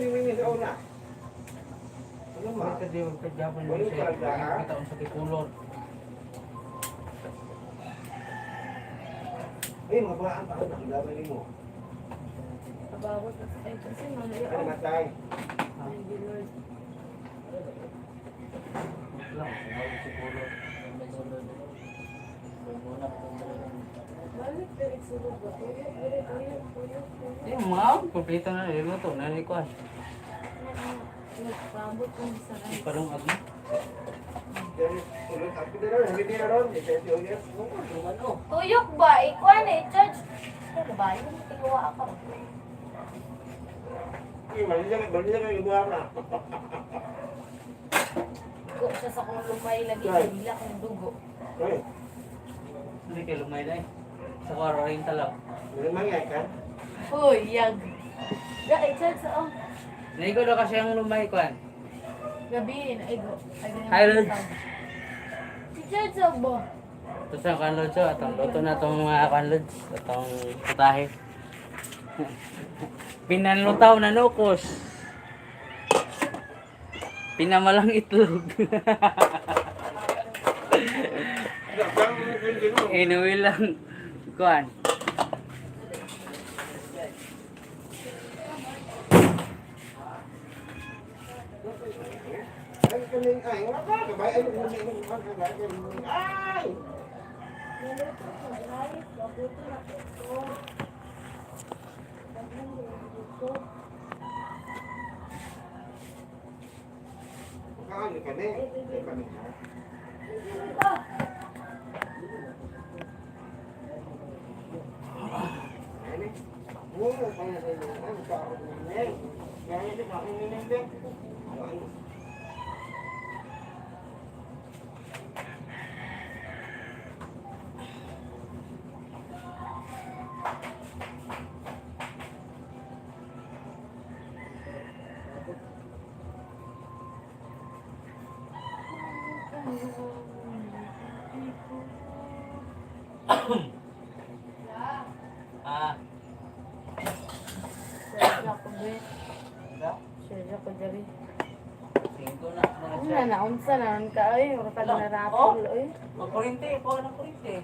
Ni sa una. Ano ma? Wala ka di magkajapon Wala mo siya. talaga, ha? Kita unsa kay kulor. Ay, mabaan pa ako nakilala nimo. Abawat na ay kasi man ay Ano matay? Ay, Lord. Lang, wala si kulor. Balik pero sulod ba? Tuyok, tuyok, tuyok, tuyok, tuyok. Di mga kompleto na niluto na ni kuan. Nagpabot kong sa rice. Parang agno. Ulot ako din ron, hindi na ron. Ito si Ulyas. Ano? Tuyok ba? Ikuan eh, charge. Ano ba? Yung tiwa ako. Ay, mali lang, mali lang yung buha ka. Ko siya sa kong lumay lagi. Hila kong dugo. Ay, Hindi kay lumay na eh. Sa kwaro rin talaw. meron mangyay ka? Uy, yag. Ga, i-charge oh. Naigo na kasi ang lumay kuan. Gabi, naigo. Ay, ganyan. Hi, Lods. Si charge oh, ba? Tapos ang kuan lods, oh, atong luto na atong mga kuan lods, atong putahe. Pinanlutaw na nukos. Pinamalang itlog. Inuwi lang kuan. Ay, kaning ay, wala ka. Kabay, ay, ay, ay, ay, ay. Naluto ko, rice, mabuto na ito. Daghan din dito. Kaano ka na eh? Ay, kami ha? Ano? Wala pa na sa inyo. Ano ka ako na eh? Kaya ito, bakit nilinde? Ano? Ah, Charge ako, be. da? Charge ako, dali. Singko na mga Ano na, naunsa na nun ka, ay. Mura ka Ala, na rapol, oh. ay. Magkurinte, kuha ng kurinte.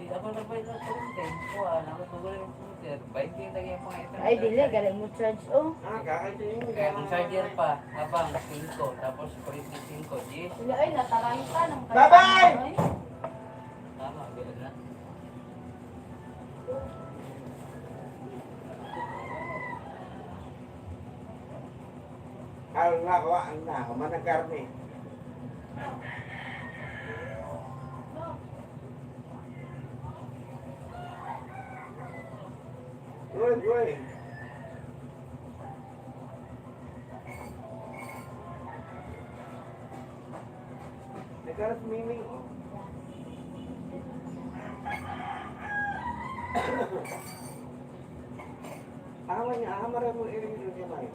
Di ako na ba ng kurinte? Kuha na ako tugol yung kurinte. 20 tagi ang pang Ay, dili, galing mo charge, oh. Ah, kakain Kaya kung charger pa, habang 5, tapos 45, 10. Dili, ay, nataranta ng Bye-bye! Ay. Tama, ganun na. Ang nako, ang nako, manang karne. Good, good. Nagkaroon miming, oh. Awa niya, awa marami mong iring yung kamay.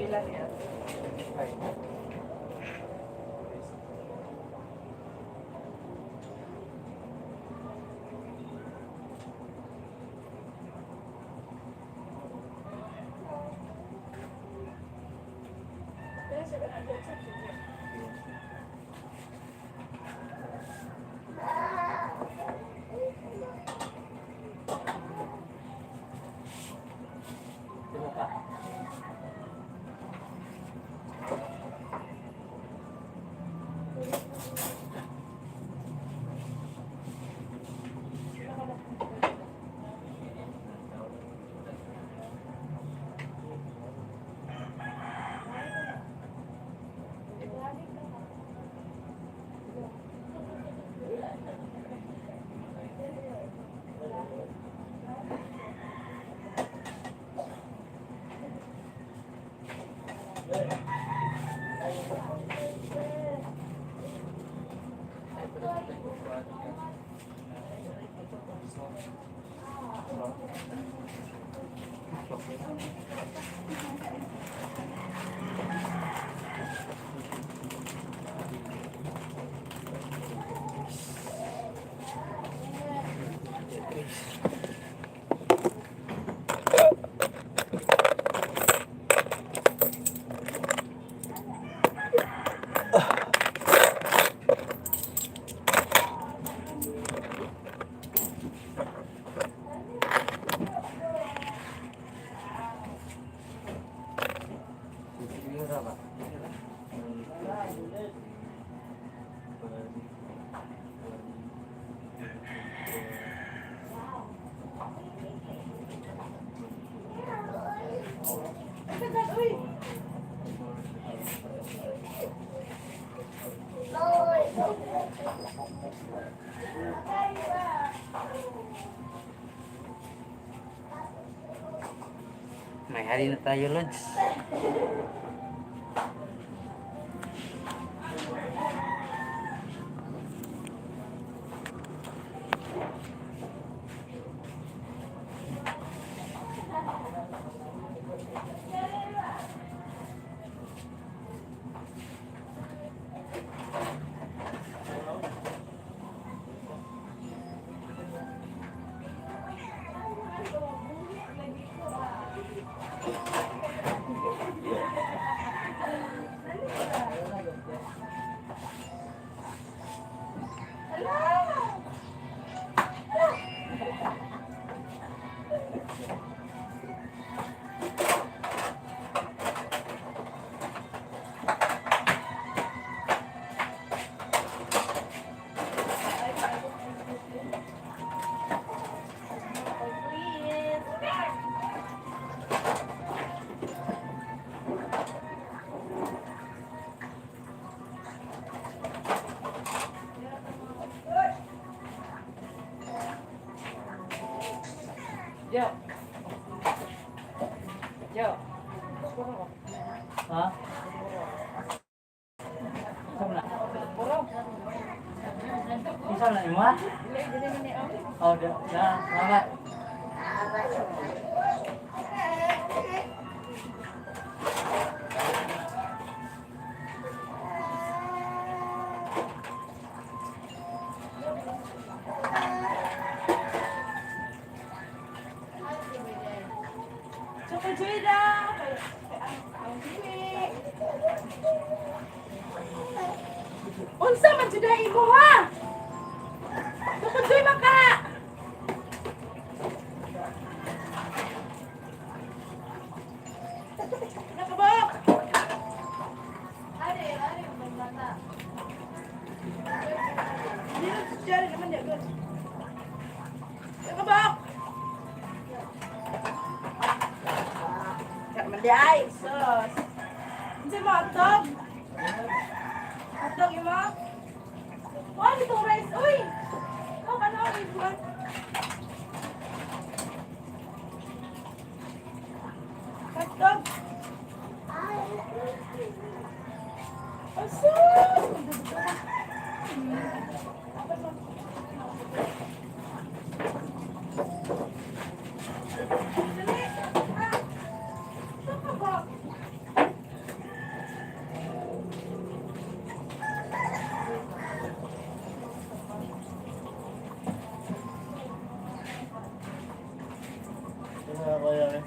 Pila na isda? 15. Ka. May hari na tayo, Lods. Yo. Yo. Ha? Isa na. Isa na imo? Oh, da, da, salamat. Unsa man jud imo ha? Tukujoy man ka. Nakabok. Ari, ari, bata. Dito si Jerry naman niya good. Nakabok. Kaman di ay sos. Unsa mo hotdog? Hotdog imo? Wala itong rice, uy! Oh, ano, uy, Hotdog. Oh, sus! Dali! Ah! Saan ka ba? Ano kaya eh?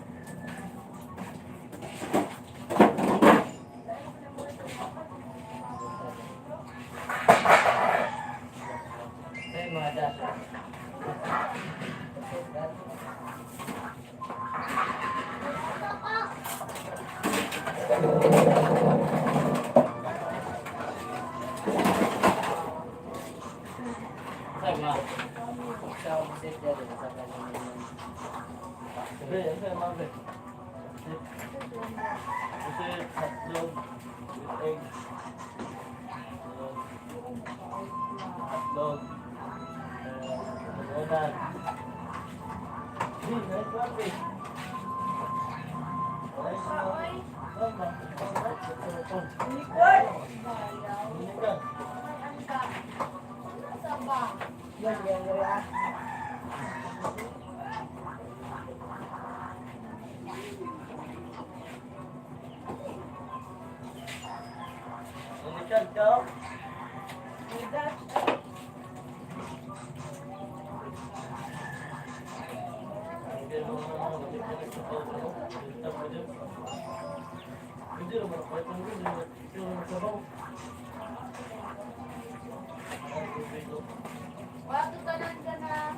Sabi mo. Sa opposite dyan, sa kanya. Be, ano yung mga be? Kasi hotdog with egg. Hotdog. Donut. Hindi, nice one, be. Nice one. Unicorn. Unicorn. Yan, yan, yan. Unicorn ka? Hindi naman ako ito. Hindi naman sabaw. Wato tanan ka na.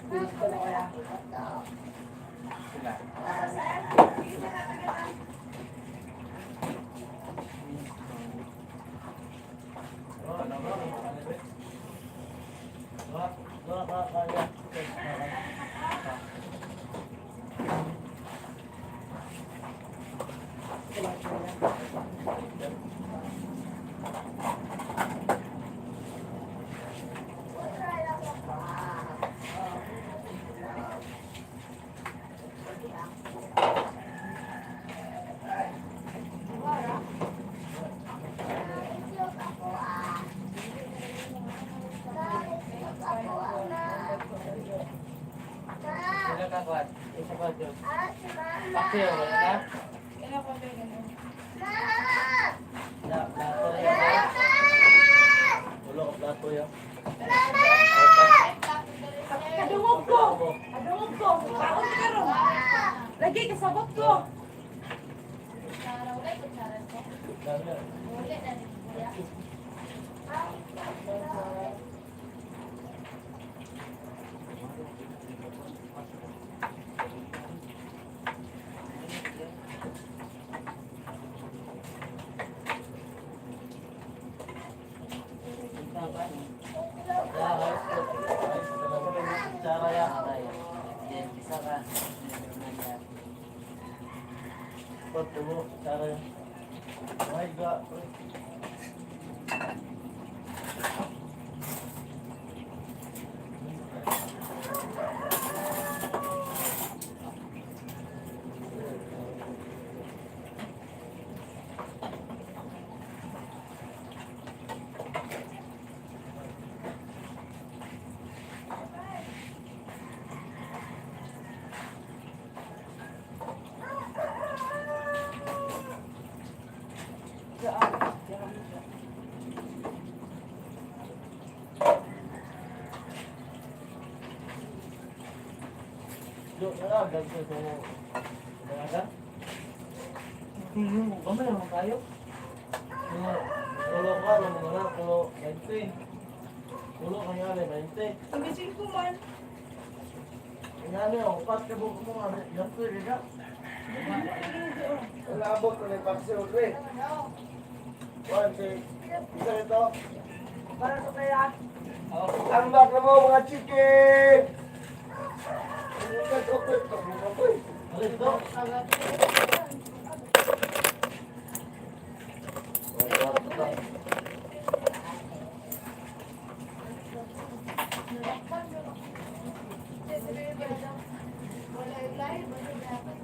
Bilis ko na kaya. Wala ka kuwan. Isa pa dyan. Paksiw, wala na? Kailan ko ba ganun? Na, plato yan. Wala ka plato yan. Kadungog ko! Kadungog ko! Kaon ka ron! Lagi, kasabot ko! Kutsara, wala yung kutsara ko. Dami yan. Wala na rin kuya. Tsara yan. Yan, isa ka. Yan. Ba't mo? Tsara yan. My God. Do, wala, ganito sa mo. Wala ka? Kamay naman kayo. Mga kulo ka, ano mga na, kulo 20. Kulo kaya na, 20. Ang bisin ko man. Kaya na, upat ka buko mo nga, ganito rin ka. Wala abot ko na yung paksiw, pre. One, two, isa nito. Para sa kaya. Ang bak na mo, mga chicken! Ano ito? Wala yung lahi, wala dapat.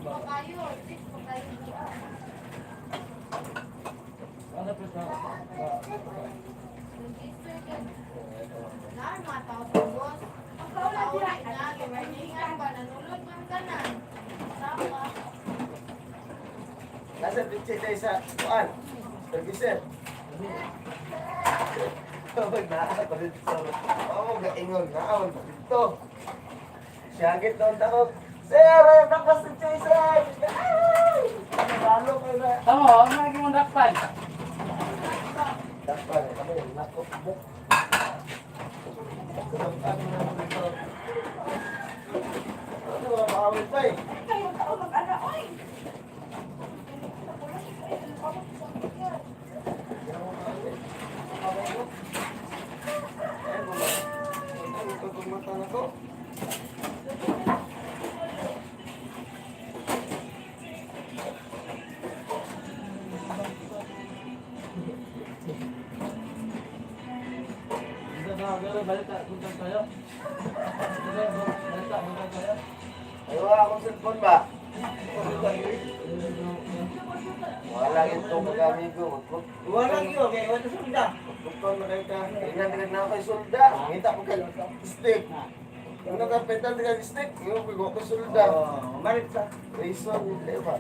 Pakayo, sis, pakayo. Ano pa sa... Nag-Easter ka. Naan mga tao sa boss. Ang kaula dira. Paulit na, giwarningan ba, nanulod man ka na. Tama. Nasa picture tayo sa kuan. Servicer. Tawag na ako dito. Oo, gaingon na ako dito. Siyagit doon ako. Sir, ay breakfast ni Chaser! Ay! Nabalo ko na. Tama, huwag mo lagi mong dakpan. Dapat, kami, nako, buk. Kadamtan mo na dito. Ano ba, maawit pa eh. Ay, kayo tao mag-ana, oy! Hindi ako maawit. Ay, wala. Ano ito mata na to? Ay, wala akong cellphone ba? Wala yung itong mag-amigo. Wala yun, kaya wala sunda. Magpupon na kayo ka. Tingnan din na ako sulda. Ngita ko kayo. Stick. Yung nakapitan din kay stick. Yung bigo ko sulda. Oh, marit sa. Reason, hindi ba?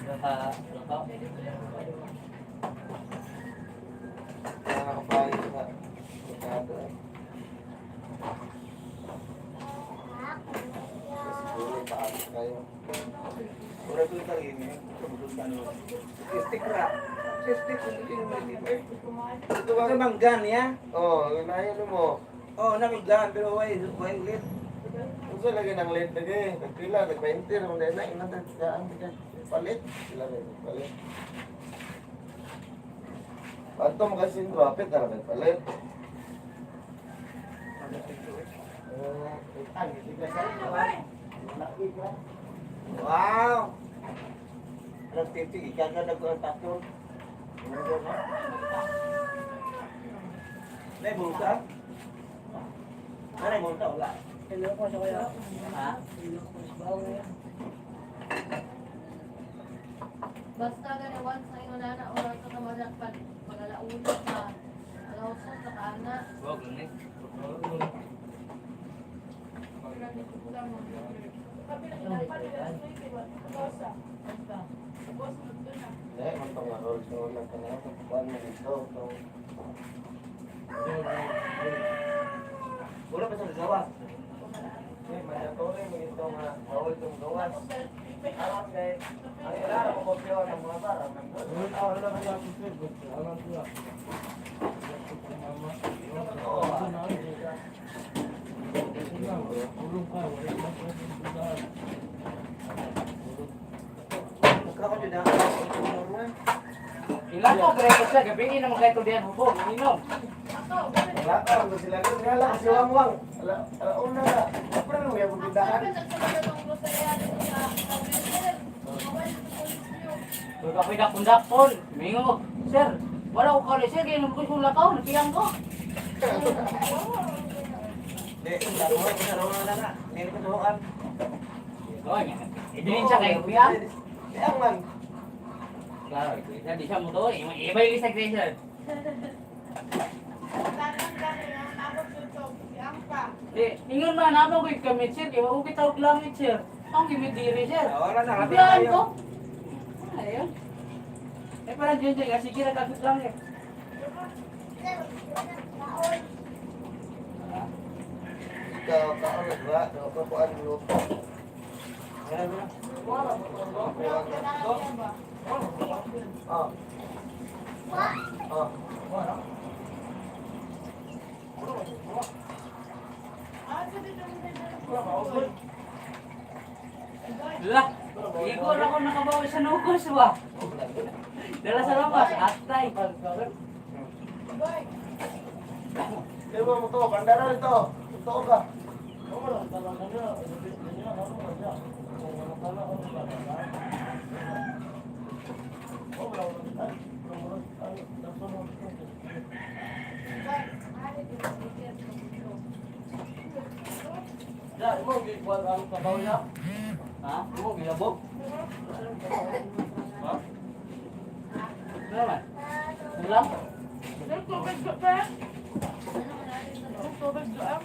Naka, naka. Kaya nakapahay sa merkado eh. Siguro paano kayo. Wala ko sa ini. Stick ra. Stick kung hindi mo eh. Ito ba? Ito bang gun ya? Oo, oh, ganahin mo. Oh, nami gun pero way way ulit. Unsa lagi nang lead lagi? Nagpila, nag-20, naman dahil na, inang daan, palit. Sila rin, palit. Pato mo kasi yung rapid, tara, palit. Wow. Alam titi, ikaga na ko ang tatlo. May bulsa? May bulsa wala. Ha? Basta gani once na ingon na oras ka kamadak pag pagalauna ka. Alauson ka ka ana. Wag lang eh. Hindi, man tong roll so lang ka na, pagkuhan mo dito, itong Wala pa sa gawas. Eh, mandatory mo ito nga, bawal itong gawas. Alam kay, ang ilan ako kopyo ng mga bara, nandun. Oo, ah. Nagkakaroon din na. Ilan ko greto siya, gabi naman kayo ito diyan hubog, ininom. Ako, gani. Wala ka, ang sila ko, wala si Wangwang. Ala, ala, una na. Pero nung yung Ako biglaan. nagsabagat ang grocery dito sa Sir. Mawala sa pulis niyo. Pag ako'y dakon-dakon, mingo mo, sir, wala ko kali, sir, kaya naman ko yung lakaw, napiyang ko. Di, wala ko sa rawa na na. Hindi ko tuhukan. Oh, niya. Ibilin siya kayo, piyang. Di ang man. Klaro, ito, di siya mo to, iba yung lista sir. Tanang gani nga, abot dito, siyang pa. Di, ingon man, ako ko'y kamit, sir, kaya ako kitawag langit, sir. Ang gimit diri, sir. Wala na, labi Napiyan tayo. ko. Ayun. Eh, parang dyan dyan, sige na kagod langit. Ikaw, kaon na ba? Ikaw, kuan luto. Kuan na. Ah. Ah. Ah, sa dito mo na Lah, igor ako nakabawi sa nugos ba? Dala sa labas, atay. Boy, Kaya mo to, bandara ito. Totoo ka. Boy, ano dito dito. Ha? Mo gilabog? Ha? Ano man? Wala? sir, tubig do pa. Tubig do ah.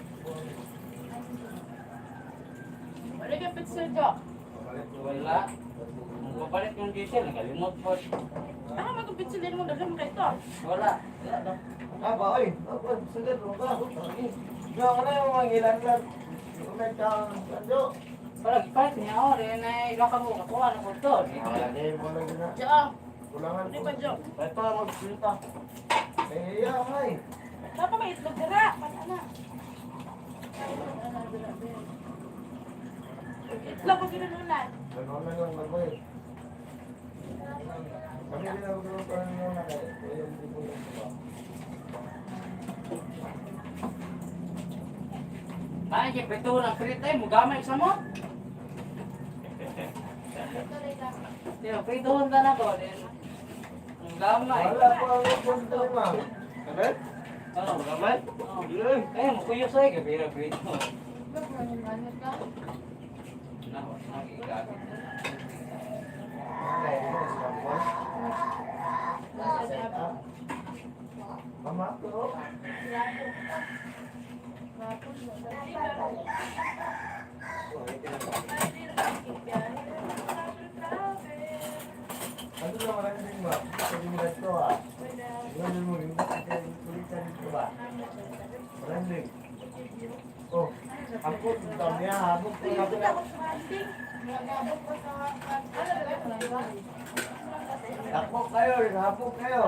Wala ka pizza do. Wala. Ang papalit ng diesel, nakalimot po. Ah, matong pizza din mo daghan kay to. Wala. Ah, ba, oy. Ah, ba, sagad mo ka. Yo, ano yung mga ngilan-lan? Kumit ka, kanjo. Parang ipalit niya ako, rin na ilang ka mo, kakuha na ko to. Ah, di mo lang gina. Jo, ah. Kulangan Di ko. pa jo. Ito, magsulta. Eh, iya, ay. Dapat may itlog dira. Pana na. Itlog ko ginunulan. Ganoon na lang maboy. Kami din ang grupo ng muna kayo. Yung tipo ng ba? Ay, kay pito ng prito ay mugamay sa mo. Tiyo, prito na na ko din. Ang gamay. Wala po ang punto lima. Ano? Oh, Gamay? Oh. Yun. Eh, mukuyo sa kay pira prito. Itlog, manunganod ka. Na, nagigamit. Wala, ito is kampon. Set up. Mama, ko. Ano na marami din ba? Pwede mo ito ah. Ano mo rin? Ulitan dito ba? Marami din. Oh, ako, ito niya, habog ko na Dito ako sa landing. Nagabot pa sa Ano Dako kayo, habog kayo.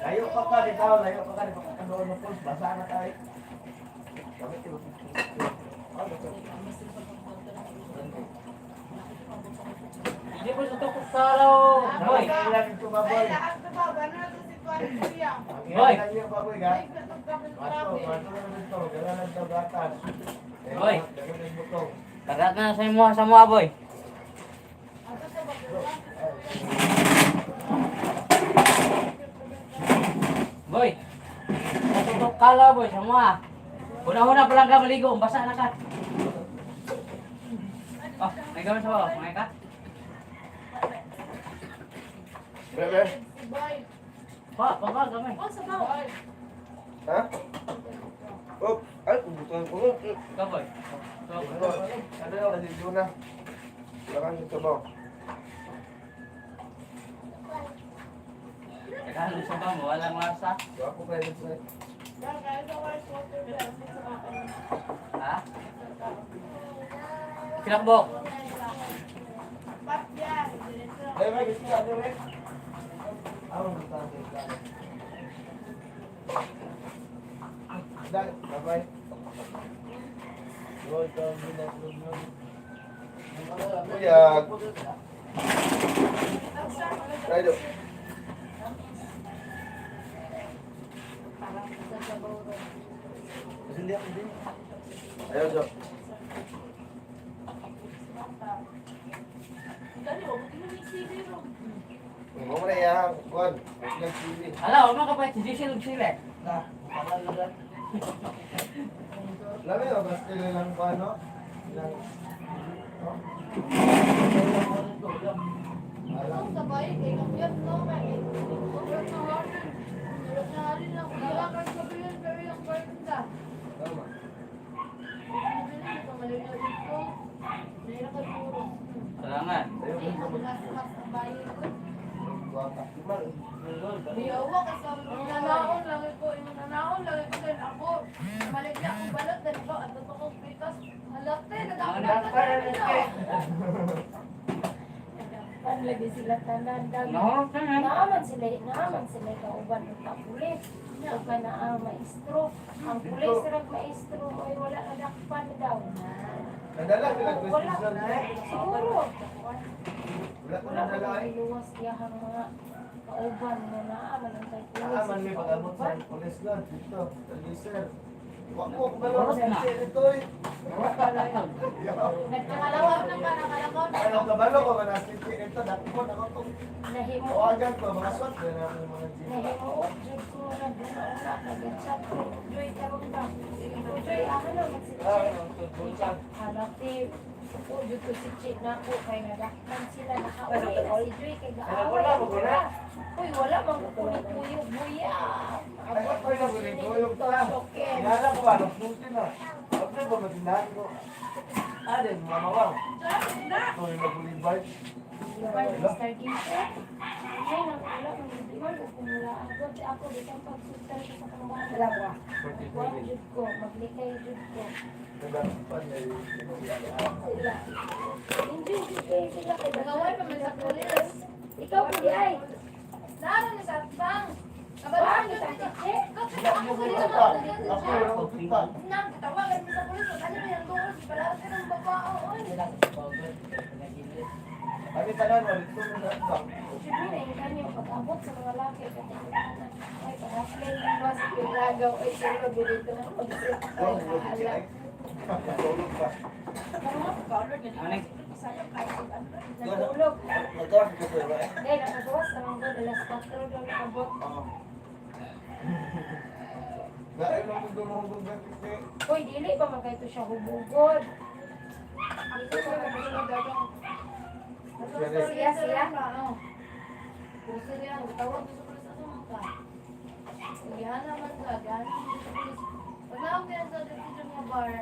Layo pa ka, dito, layo pa ka, di pa ka doon ng pulse, basa na tayo. Gamit yun. Ah, basta. Hindi ko sa tukok sa araw. Boy. Ang ilan ito ba, boy? Ay, lakas na ba? Ano na si Tuan Kuya? Ang Boy. ilan niyo ba, boy, ha? Ay, natugtog ng Mato, travel. mato na dito, gala ng tabatan. Eh, Boy. Dagan ng butong. Tagat na sa imo sa mga boy. Ato sa bakula. Boy. Tutok kala boy sa mga. Una-una pa lang ka maligo, basa na ka. Oh, may gamit sa baba, may ka? Bebe? Boy. Pa, pa ba gamay? Oh, sabaw. Ha? Oh, ay, kubutan ko. Ikaw boy. Ikaw, boy. Ano yung kasi Juna? Lakan dito ba? Tagalog sa ba mo, walang lasa. Ako kayo dito eh. Ha? Kinakbok. Pat yan. Bebe, gusto ka ano rin? Ako, gusto ka dito. Dahil, bye-bye. Kuya. Try do. Sa sabaw ro. Hindi ako din. Ayaw, Jo. Dali, wag mo tingnan yung sili ro. Mo na yan. Kuan, nag sili. Ala, wala ka pa si Jason og sila. Na, Lami oh, basta lang pa no. Ilang no? Alam. Ang sabay kay kakyat no. Sobrang nawarin. Nawarin lang. Wala kang sabihin pero yung baranda. Tama. Salamat. Ayaw ko sa mag Biyawa ka sa nanaon lang ko, yung nanaon lang ko din ako. Maligya akong balot dahil ba at akong pikas. Halate, nagdakdak ka Pan lagi sila tanan dag. Nahurot na yan. Naaman sila kauban ng kapulis. Ug kana ang maestro. Ang pulis rag maestro ay wala na dakpan daw. Nadala sila Wala. question eh. Siguro. Wala ko Wala nadala ko eh. luwas iyahang mga kauban nga naaman ang kay pulis. Naaman may pag-abot sa pulis lang dito. Sir. Wa ko kabalo sa dito eh. Nakalakaw na ka, nakalakaw na. Ano kabalo ko man asiti ito dakpon ako tong Nahimo tawagan ko mga swat na na mga jeep. Nahimuot jud ko na una nag-chat ko. Joy karon ba? Joy ako na magsi-chat. Halati ko jud ko si Chi na ko kay nadakpan sila nakauli na si Joy kay gaaway. Wala. Uy, wala man ko kuyo buya. Ay, ako na gulong ta. Okay. Inala ko ba nagsulti na. Ako ba matinahan ko. Aden mama wang. Na! Ito yung nagulibay. Mr. Ginter. Ay, nang wala man di man ko kumula ako ako bisan pagsultan ko sa kang bahay. Wa jud ko maglikay jud ko. Nadakpan na yun. Sila. Enjoy jud kayo sila kay Nagaway pa man sa pulis. Ikaw pudi ay. Naroon na sa atbang. Kabalo Wa, jud kita dito. si Che. Ako, wala ko kita. Nang tawagan mo sa pulis, ano yung duol, pala ka ng babao oy. Kami tanan, wala ito mo na ito. Siyempre, nainganyo pag-abot sa mga laki, katingin ay, pag-apply ng bus, lagaw, ay, sino, dito na mag-sit. Wala ko kita. Tulog pa. Ano? Natulog. Nagkaroon ko sa iba eh. Hindi, nakagawas naman ko, alas 4 daw nakabot. Oo. Dahil lang kung dumahubog na titi. Uy, dili pa man kayo siya hubugod. Ako sa mga Siya, siya. Puso niya, tawag ko sa pulis ako man ka. Gihana man ka, gihana man sa pulis. Pag naog niya sa dito sa mga bar,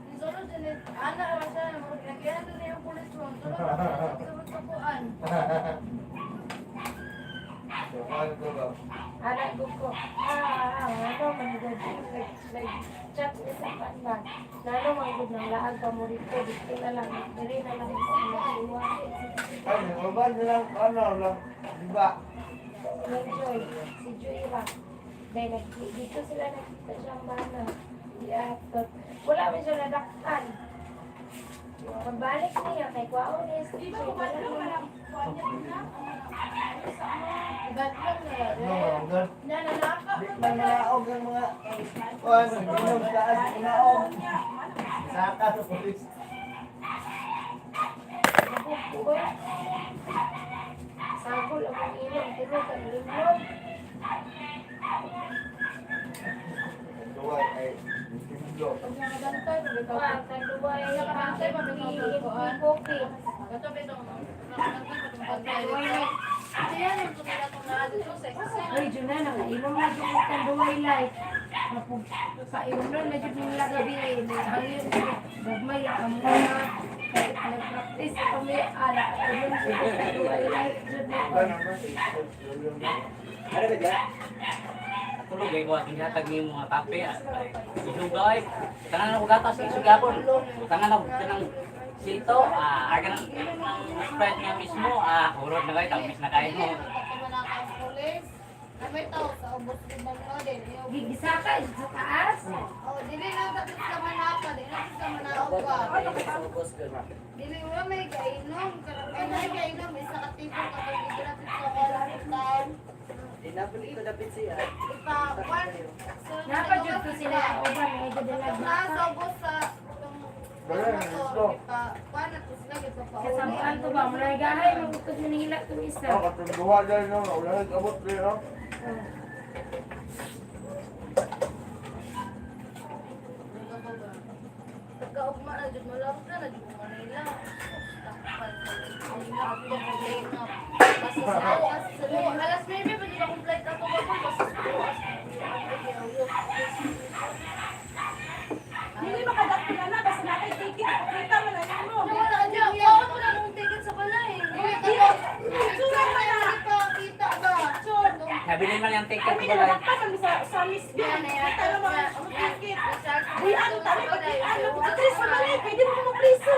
nisulod din ni, ana ra siya, murag ginagihan din niya ang pulis ron. Sulod na siya sa sulod sa kuan. So, ano to ba? Anak ko ko, ano, manugod, nag-chat niya sa pan ba. Nano, manugod ng laag pa mo rito, dito na lang, diri na lang sa mga iwa. Ay, uban na lang, ano lang, di ba? May Joy, si Joy ra. Dahil dito sila nakita siyang bana. Di atot. Wala man siya nadaktan. Pagbalik niya kay Kwaon is, Di ba kumadlong ka lang? Kuan niya din na. Ano sa ano? Ibatlong na Ano, hanggang Nananaka Di man nalaog ang mga kuan, inom taas, inaog. Saka sa polis. Uy. Sagol akong ilong, tulog ang limon. Duway ay timblo. Pag nakabantay, pag Wa, kanduway, Nakabantay pa bitaw kuan. kopi. Gato bitaw nakabantay pa itong bantay dito. Siya nang tumira itong naa dito sa isa. Uy, Juna, nakainom na dyan ang kanduway life. Painom na dyan nila gabi. Hangin, gagmay, ang mga. Kahit nag-practice kami, ala, inom na dyan ang kanduway life. Jud na. Wala naman. Ano ba dyan? Tulog ay ko aking hatag ni mga kape. Isugay. Tanan ako gatas, isugapon. Tanan ako tanang sito, aga ng Sprite nga mismo, hurot na kayo, tamis na kayo mo. Dili magpakamanaka ang pulis. Na may tao sa ubos ng banglo din. Gigisaka, sa taas. Oh, dili lang sa sa manaka, dili lang sa manaog ba. Dili mo may kainom, ay may kainom isa ka tipo kapag dito natin sa kalangitan. Dinapili ko dapat siya. Ipa kwan. Napajud ko sila ang uban, may gadalag Na sa ubos sa itong Dali, let's go. Ipa kwan na to sila gipapauli. Kasabaan to ba? Muna gahay, magutod mo nila itong isa. Oh, katong duha dahil no, wala nag-abot din no. Pagkaugma na jud mo lang na jud mo Manila. Takpan. Ang ako ko Basta sa alas, alas 9 pa jud akong flight ato ba basta sa oras. Dili makadakto na na basta nakay ticket pakita man na nimo. Wala niya. Wala ko na akong ticket sa balay. Tsura pa na. Kita ba? Sure. Nabili man yung ticket Kami ko na ba? nadakpan man sa Miss B. Kita na mga ang ticket. Uy, ano tama pag ano pag sa balay, pwede mo mapriso.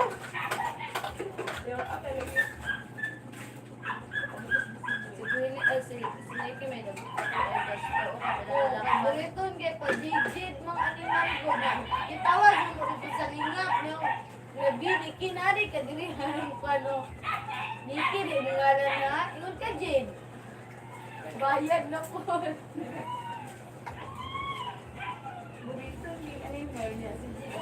Si Willie, ay si si Nikki may Uliton kay pajigid mga animal ko na gitawag mo dito sa lingap no. Grabe Nikki nari ka diri harang pa no. Nikki di mo ngalan na ingon ka Jade. Bayad na po. Burrito ni animal niya si Jade.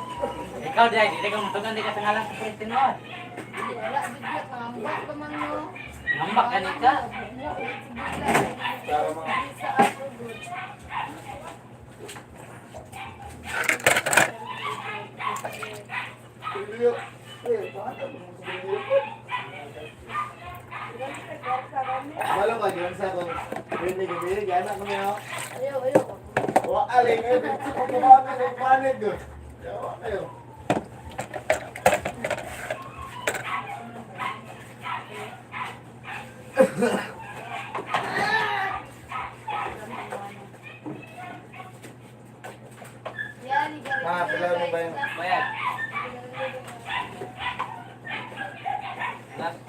Ikaw dahil, hindi ka mutungan, di ka sa ngalan sa Prince Dili wala jud na pangambak pa man no. Ngambak ka ka. Para mga Sa ako good. Pilyo. Eh, bakit mo sa pilyo? Wala ka dyan sa kung hindi ka bili, gana ko niya. Ayaw, ayaw. Wa alay ngayon, dito ko kumamit ang panig. Yawa kayo. Yan, igaling. Ah, pila mo ba yun? Bayad. Last.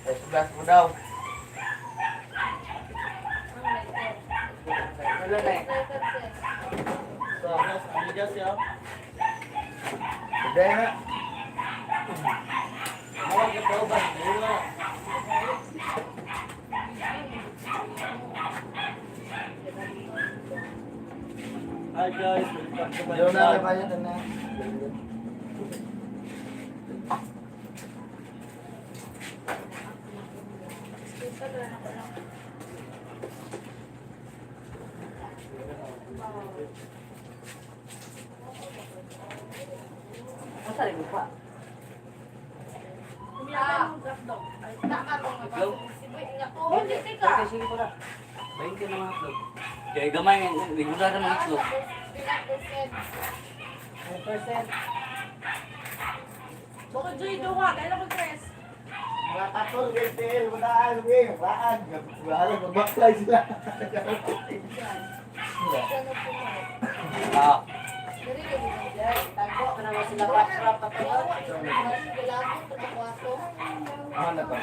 Test blast mo daw. Wala na eh. Sa mas amigas ya. Hindi na. Mawag ka ba? Wala. Hi guys, welcome to my Ayaw na, vlog. bayad na. Masa rin pa? Itlog? Ka. Okay, sige ko na. 20 na mga itlog. Kaya gamay, regular na mga itlog. 10%. Bukod Joy, duha. Kailan ko tres? Mga katol, WTL, walaan, we, walaan. Walaan, mag-backslide sila. Ah, Tago pa naman sila rap-rap pa pa. Ano na to?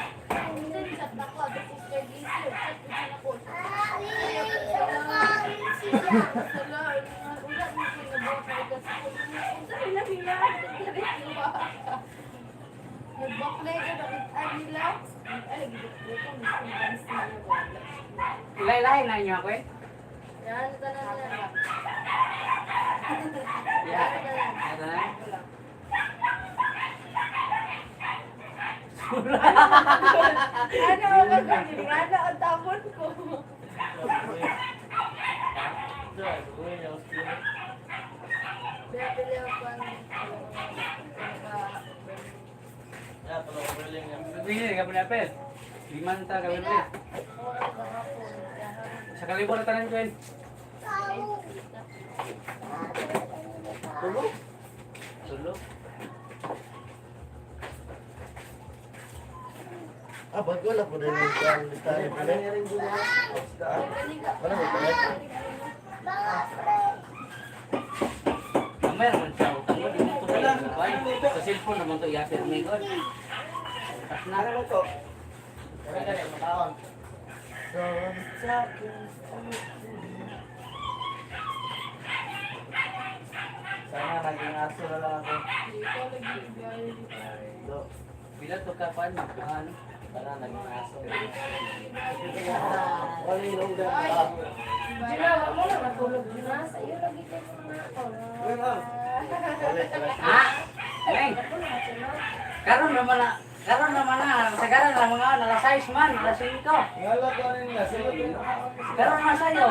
Nagbaklay ka na nila. Ay, nagbaklay ka. Mas kumpansin niya. ilay-ilay na inyo ako eh. Yan, tanan na. Yeah. Ito na. Ano ako Ano ang tapon ko? Bili ka pinapel. Lima na ta gawin ulit. Sa kalibo na tanan ko eh. Tulo? Tulo. Ah, ba't wala po rin yung kan? Listahan Ano nangyari yung bunga? Wala mo pala. Kamay naman siya. Utang mo, di mo ito kayo. Sa cellphone naman ito i-apir may God. Tas na. Ano to? Kaya na rin, makaon. So, Sana naging aso na lang ako. Do, Bila to ka pa ano? sana naging aso. Wala yung longgan. Juna, wag mo na matulog, Juna. Sa iyo lagi kayo mga ako. Ah! Neng! Wag mo na matulog. Karon naman na. Karon naman na. Sagaran na mga alas 6 man. Alas 5. Ngala ko rin nila. Sila ko Karon na sa'yo.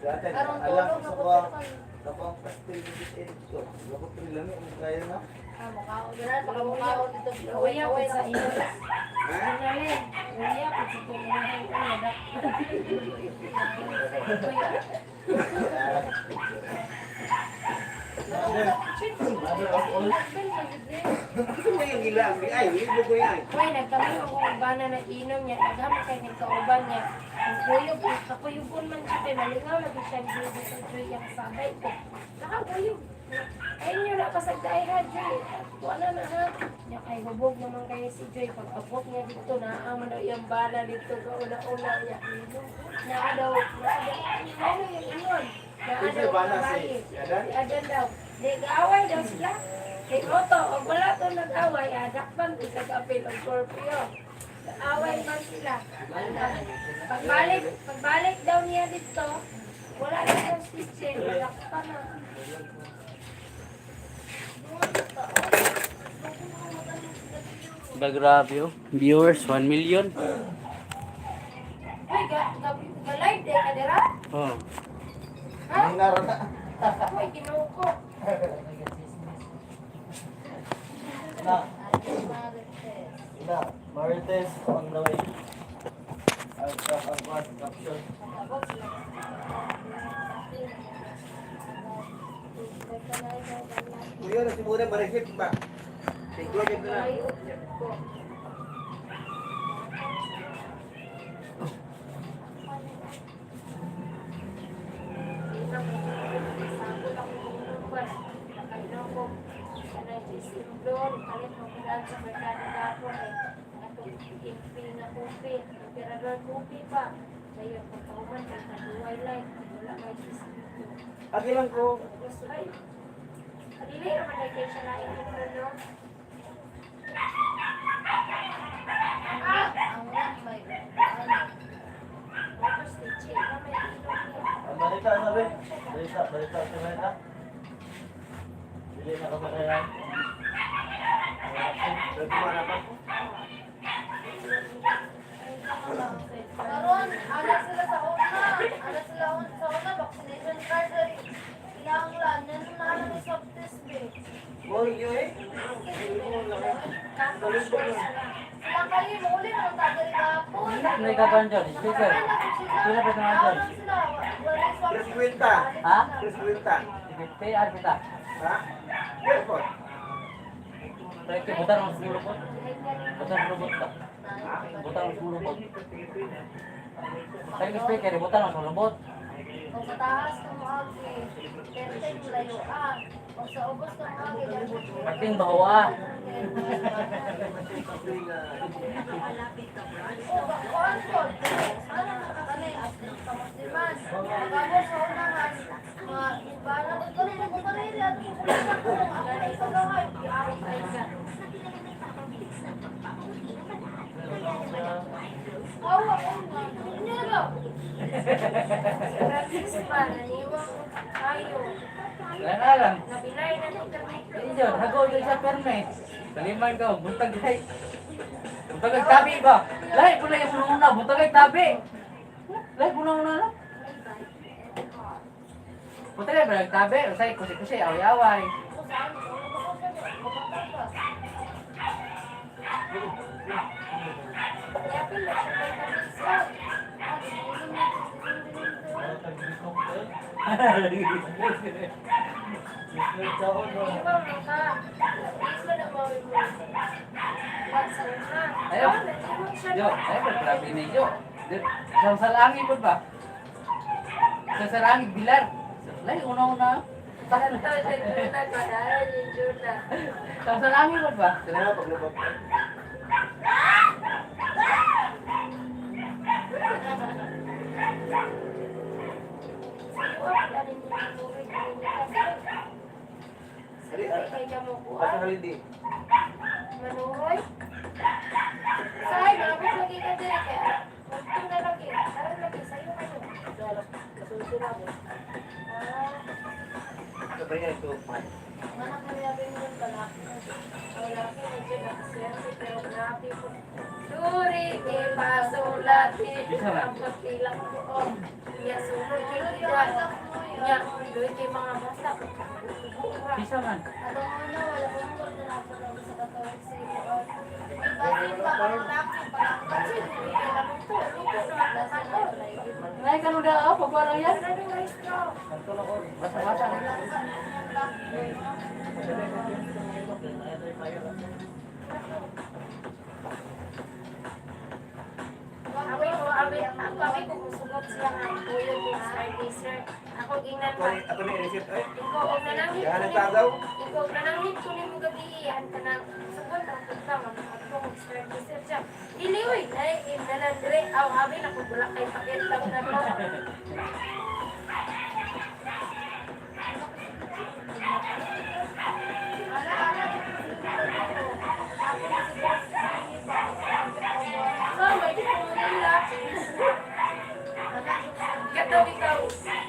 Dati, alam ko sa kuha. Sa kuha ang pastil ng ko. Lakot rin lami. Ang kaya na. Uya ko sa iyo. Juna, Len. Uya ko sa tumuhay. Uya, Mother of all. Gusto mo yung gila. Ay, hindi ko yan. Uy, nagkami ko kung bana na inom niya. Naghama kay nagkauban niya. Ang kuyog, kakuyugon man siya kay malingaw lagi siya dito sa Joy ang sabay ko. Nakakuyog. Ay niyo na pasagdaay ha, Joy. Wala na ha. Nya kay hubog naman kayo si Joy. Pag abot niya dito, naama daw iyang bala dito. Kauna-una niya. Naa daw, naa daw. Ano yung ingon? Naa Sino daw bala si- babae. si Adan? Si Adan daw. Di, gaaway daw sila. Kay Otto, og wala to nag-away, adakpan isa ka apil og Scorpio. Away man sila. Pagbalik daw niya dito, wala na siyang stitching, dakpan na. Ba grabe oh. Viewers, 1 million. Uy, ga, ga, ga live day ka dira? Oh. Ha? Naro na. Uy, Ginoo ko. Na, na. Marites on the way. Ang ang caption. Kuya, na si Muna, marisip ba? Tiglo, tiglo na. Ay, ko. Simplon, kalit mo kailangan sa merkado gapon eh. Atong impi na kopi, emperador kopi pa. Dayon pagkauman kay kaduway light, wala may distrito. Ati lang ko. Ay, dili naman na kay siya lain ito, no? Ang may ano. Tapos ni Chi, na may ilog niya. Ang balita, sabi. Balita, balita, sa balita. Dili na ka kaya. Nagkumana pa. Karon, ana sila sa una. Ana sila sa una, vaccination card ay kinahanglan. Yan na ni swab test be. Mo yun eh. Tapos, Sila kayo, mauli na tagal kahapon. Ano gagawin dyan? Speaker. Sila pa naman dyan. Sila, wala swab Tres kwenta. Ha? Tres kwenta. 50, ano kita? Ha? Yes po. Proyekto, butan ang sulubot. Butan ang sulubot ba? Butan ang sulubot. Kaya yung speaker, butan ang sulubot. Kung sa taas ka mo agi, perfect layo ah. Kung sa ubos ka mo agi, Pating bawa. Oh, kuan ko. Ano nakakanay? Pamusliman. Pagabot sa unahan, mga para ko tuloy na kung tuloy na kung tuloy na ako ay pagaway. ay ka. Awa ko. Hindi na. Si Francis pa, naniwang kayo. Wala na lang. Nabilay na ni kami. Yun, hagaw yun sa perme. Kaliman ka, buntag ay. Buntag ay tabi ba? Lahi po na yung una, buntag ay tabi. Lahi po na una lang. Buntag ay ba tabi? Usay, kusi-kusi, away-away. Kung saan, kung saan, Kaya pila siya kay Francis. Iwaw na ka. Di ko na mawimod. At sa una. Ayaw. Oh, naniwang siya. Yo, ay pa grabe ninyo. Sa salangi po ba? Sa salangi bilar. Lahi una-una. Tahan. Ito, sa Juna ko. Dahil yung Juna. Sa salangi po ba? Sila na paglubog. Sa iyo, wala rin yung manuroy. Ali, Kay ka mo Asa kuha. halindi. Manuroy. Say, malapit lagi ka diri kaya. Magto na lagi. Karon lagi sayo kayo. Ah, Sabay nga ito. Anak na niya din pala. wala ko medyo nakaswerte pero grabe po. Duri, eh, pasulati. Ang pagpila ko. Oh, niya sulod kay edad. Niya, doon kay mga bata. Buka. Bisa man. Atong una, wala kong wala na ako sa katawag sa iyo. Basin ba ang laki pa? Kasi, kailangan to. Luto na. Lasa na wala yun. Lahi ka nung dao, pag wala yan. Ano yung rice ko? Basa-basa na. Abi ko, abi, ako, abi ko musugot siya nga. Kuya ko, stargazer. Ako ginan Ako pa. ni ako ni receipt ay. Ikaw og nananghit Yan ko ang nimo. tagaw. Ikaw og nananghit ko nimo gabi an kanang sugod ang punta mag adto og stargazer siya. Dili oy, nay inalan dire aw abi na ko wala kay pakit lang na to. Ana, ana, ako na si boss. So, may nila. Kato bitaw,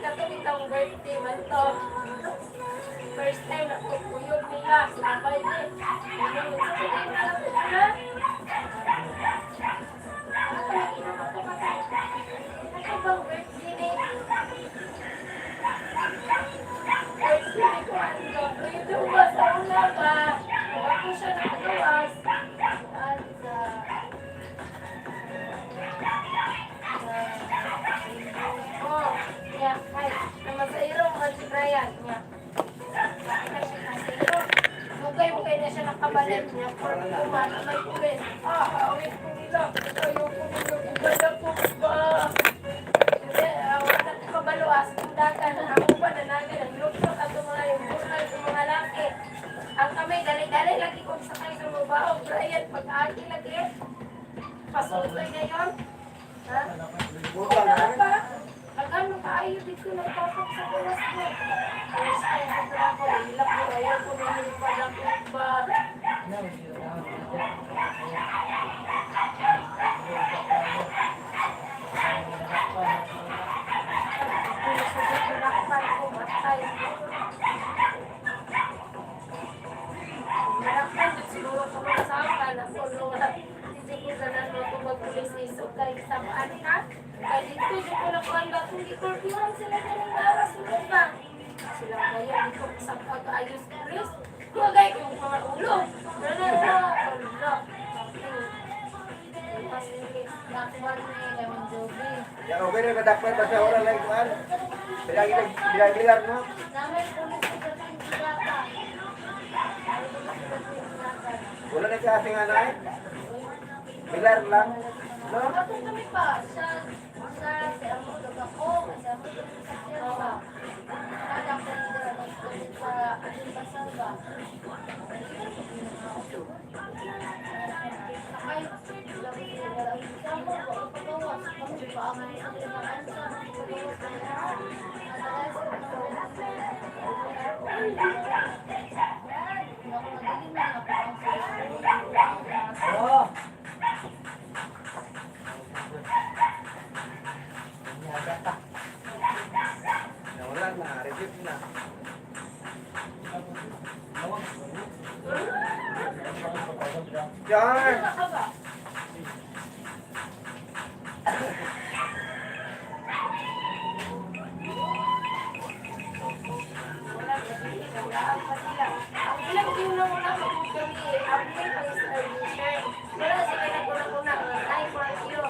kato bitaw birthday man to. First time na ko kuyog nila, sabay ni. Ano sa tingin na lang ko na? Ano pa nag-inom ako patay? Ano bang birthday ni? Birthday ni ko ano? Ito ba sa una ba? Wala ko siya nakagawas. At sa Oh, niya, kay, namasairong man si Brian, niya. Bakit na siya nasiro? Mukay-mukay na siya nakabalik niya. For kuman, may pulis. Ah, awit ko nila. Ayaw ko nila. Ganda ko ba? Hindi, wala ko kabaluas. Kung dagan, ako pa nanagan. Ang luklok at mga yung bunal, yung mga laki. Ang kami, dali-dali. Pag-agi lagi. Pasuloy ngayon. Ha? Butang Wala na. pa. Ang ano kaayo dito nagpapok sa gawas ko. First time ko pa ako, ilak ko, ayaw ko na yung palakot ba. Sinusugot ko nakpan ko, matay. Nakpan ko siguro ko mga sama na ko no, hindi ko ganan mo kung magpulis iso kay samaan ka. Kay dito, di ko na kuhan ba kung gikurbyuhan sila na ng gawas mo ba? Sila kayo, di ko sa pag-ayos pulis. Kugay ko yung mga ulo. Wala na, wala. Nakwan ni kay Mang Joby. Ya okay na madakpan basta ora lang kuan. Bilang bilang bilang no. Namay pulis sa dating bata. Ay, pulis sa dating bata. Wala na siya ating anay. Bilar lang. No? Katong kami pa, siya, siya, si Amo, ako, si Amo, sa siya ba? Kada ko nila nagtuloy sa ating pasal ba? Ay, si Amo, wala pagawas. Kami pa ako sa pinakaansa, pagawas na yan. At ako, nagaling na ako ang sa Oh. Nyaga ta. Wala na, receipt na. Jar! Ano ka ba? Wala, wala pa sila. Ang ilang yung na wala magud kami, April pa is admission. Wala sila naguna-una, ay, for you.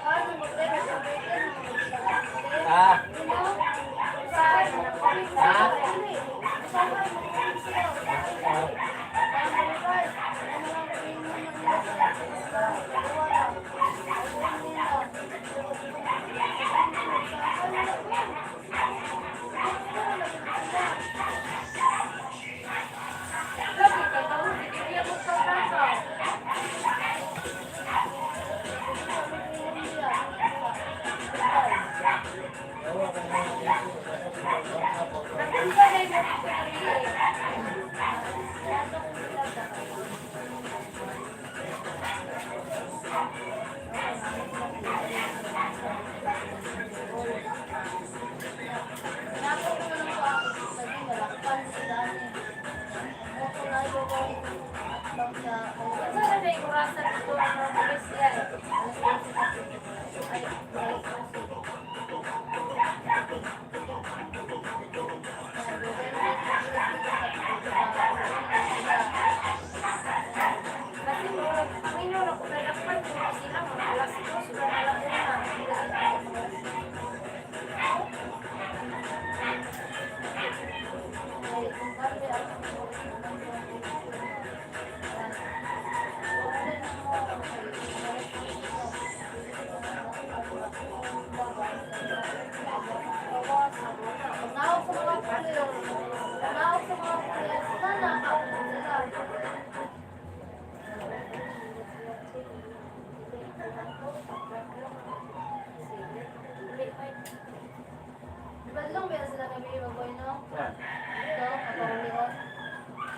Paano mag-try sa meeting? Ah. Lagi kay karon, hindi niya magpaprakaw. Nagpunta na yung mga kami eh. Unsa na na yung orasan dito ang mga pulis yan? Kasi murag paminaw na ko nadakpan ko sila mga 2:00 o 1:00. Pagnaog sa mga pulis, pagnaog sa mga pulis, sana kaupod sila. Diba lang meron sila kami magoy, no? Ito, kapaulion.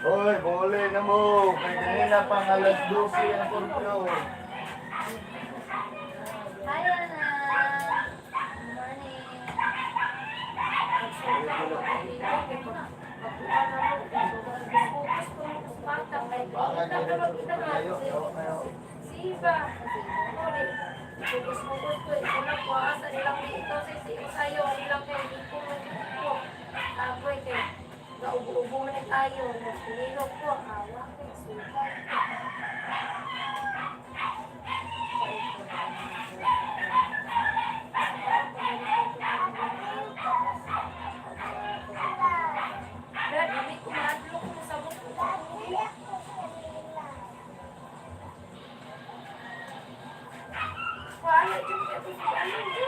Hoy, bole na mo. Kay kanina pang alas 12 ang curfew. Hi, Ana! Good morning. Siba. Focus-focus ko. Ito ko. Asa nilang ito. Sa ayaw. Nilang kay ko. Ko. Ako eh. Kay naubo-ubo man tayo. Nagpililok ko. Awa kay suka. Dad, hindi ko maadlok mo sa buko. Wala, dyan. Ano, dyan?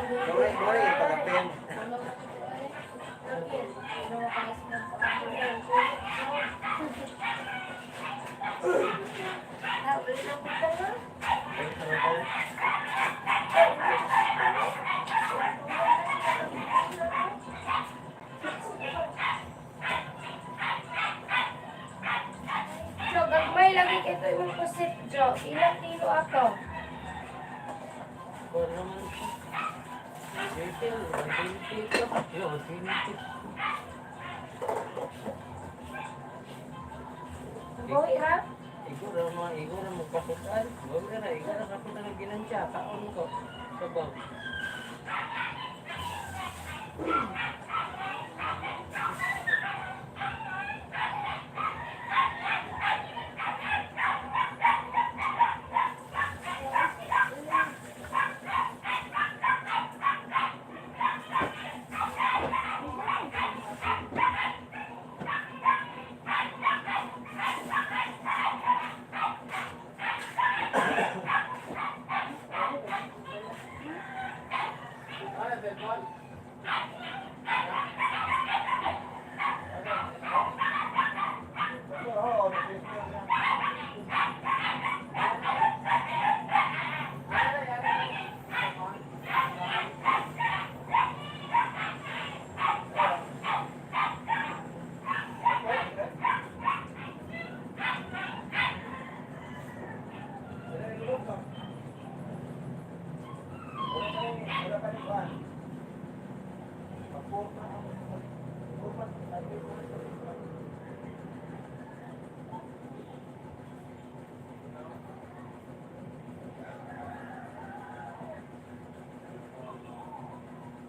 Dore, dore, pagapin. Kuwan naman siya. Retail, 120 ito. Yo, 120. Bawi ra. Igo ra mga igo ra magpasukan. Bawi ra, igo ra kapit na ginansya. Kaon ko. Sabaw. Oo, nag-Facebook na.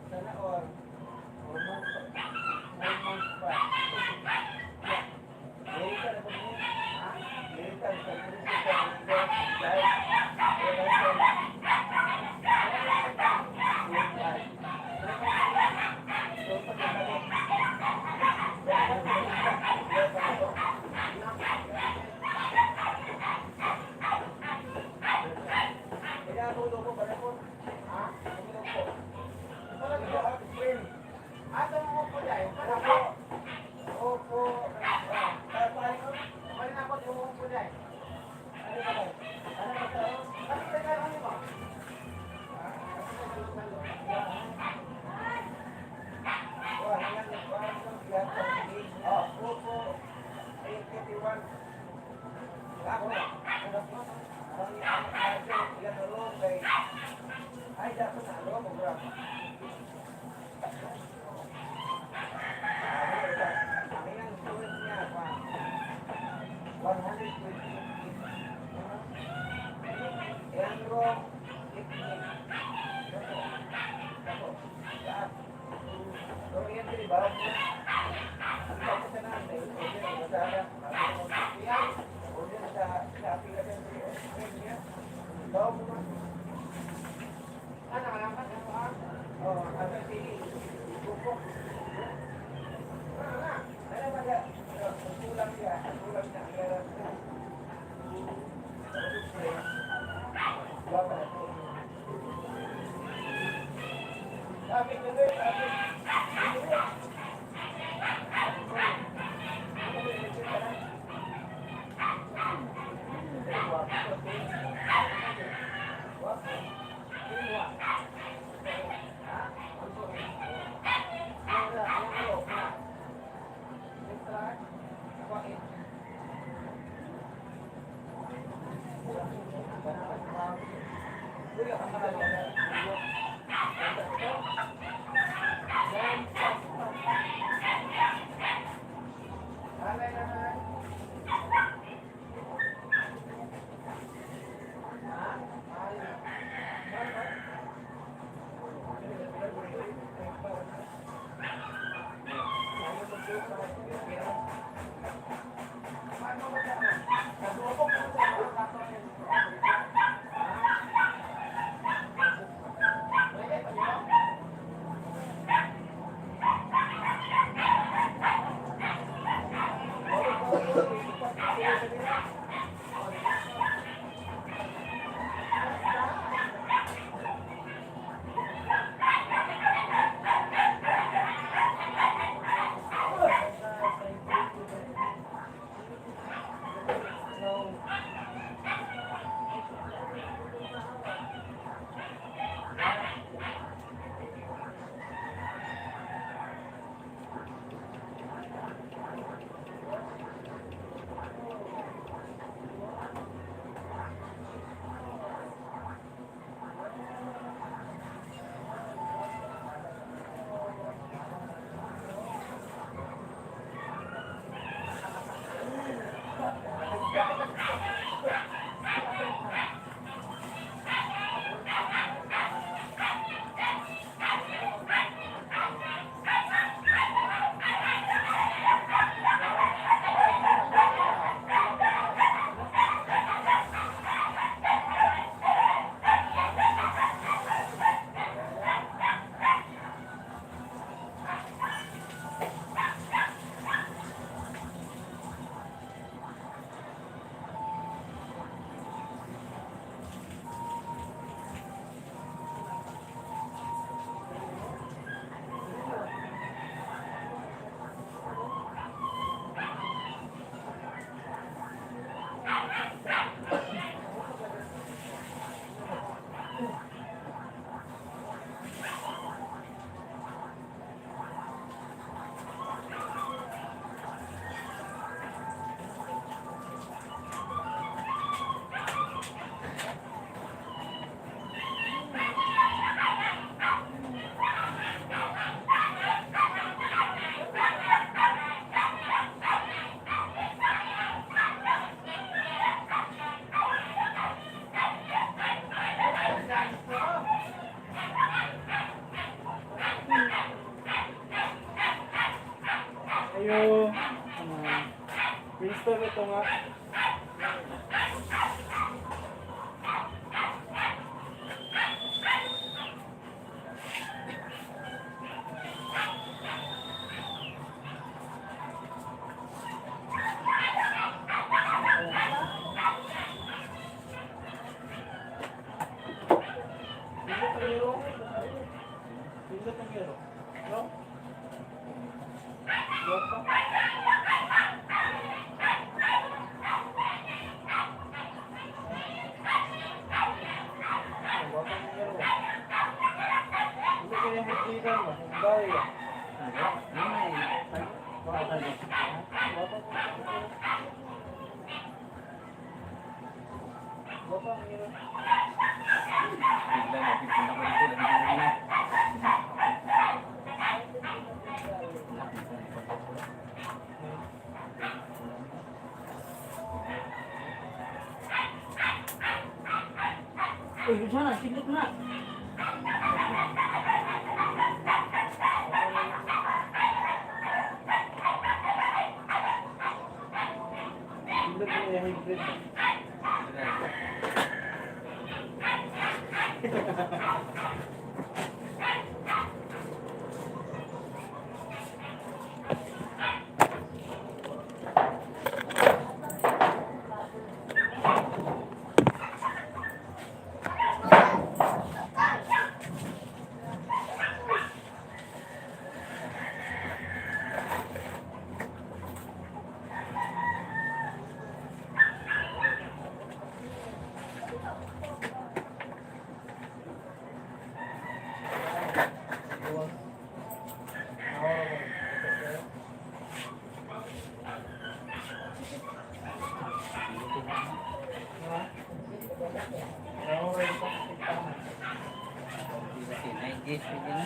Sana all. Almost 4 months pa. Later na po. Later, sa Ay, dapat na alam mo, bro. Ang iyang student niya, pa. 120. Iyang room, 88. Ako, saan? So, iyan din ba? Ang tapos na natin, order sa Lazada, order sa Shopee kasi, niya. Bawo mo man. Oh, ano pili? Bukok. Ano ba siya? Kulang siya, kulang siya. Ang meron siya. Wala pa na po. Sabi ko rin, sabi. you. Winston ito nga. Pindot ang yero. No? Guwapa. Ang guwapa ng yero. Hindi kaya magtigan mo. Ang bawi ah. Guwapa. Guwapa mo. Guwapa ang yero. Bigla na, bigla na ko dito, lagi na. Uy, sana, siglit na. Pindot mo yung hybrid. Kasi 9 gauge na.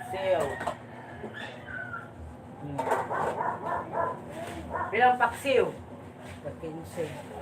Paksiw. Bilang paksiw? 15.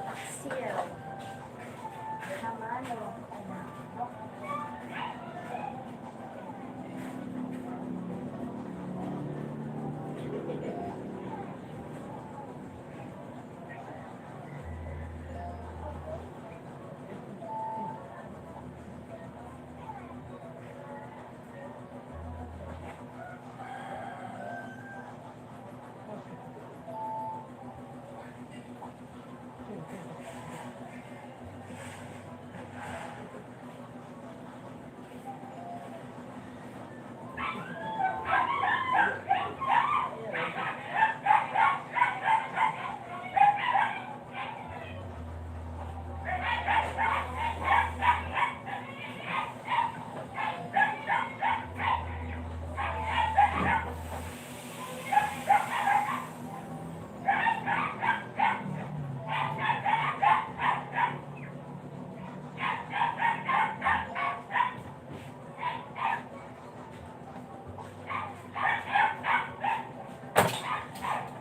Paksiw. Hamano. Anak.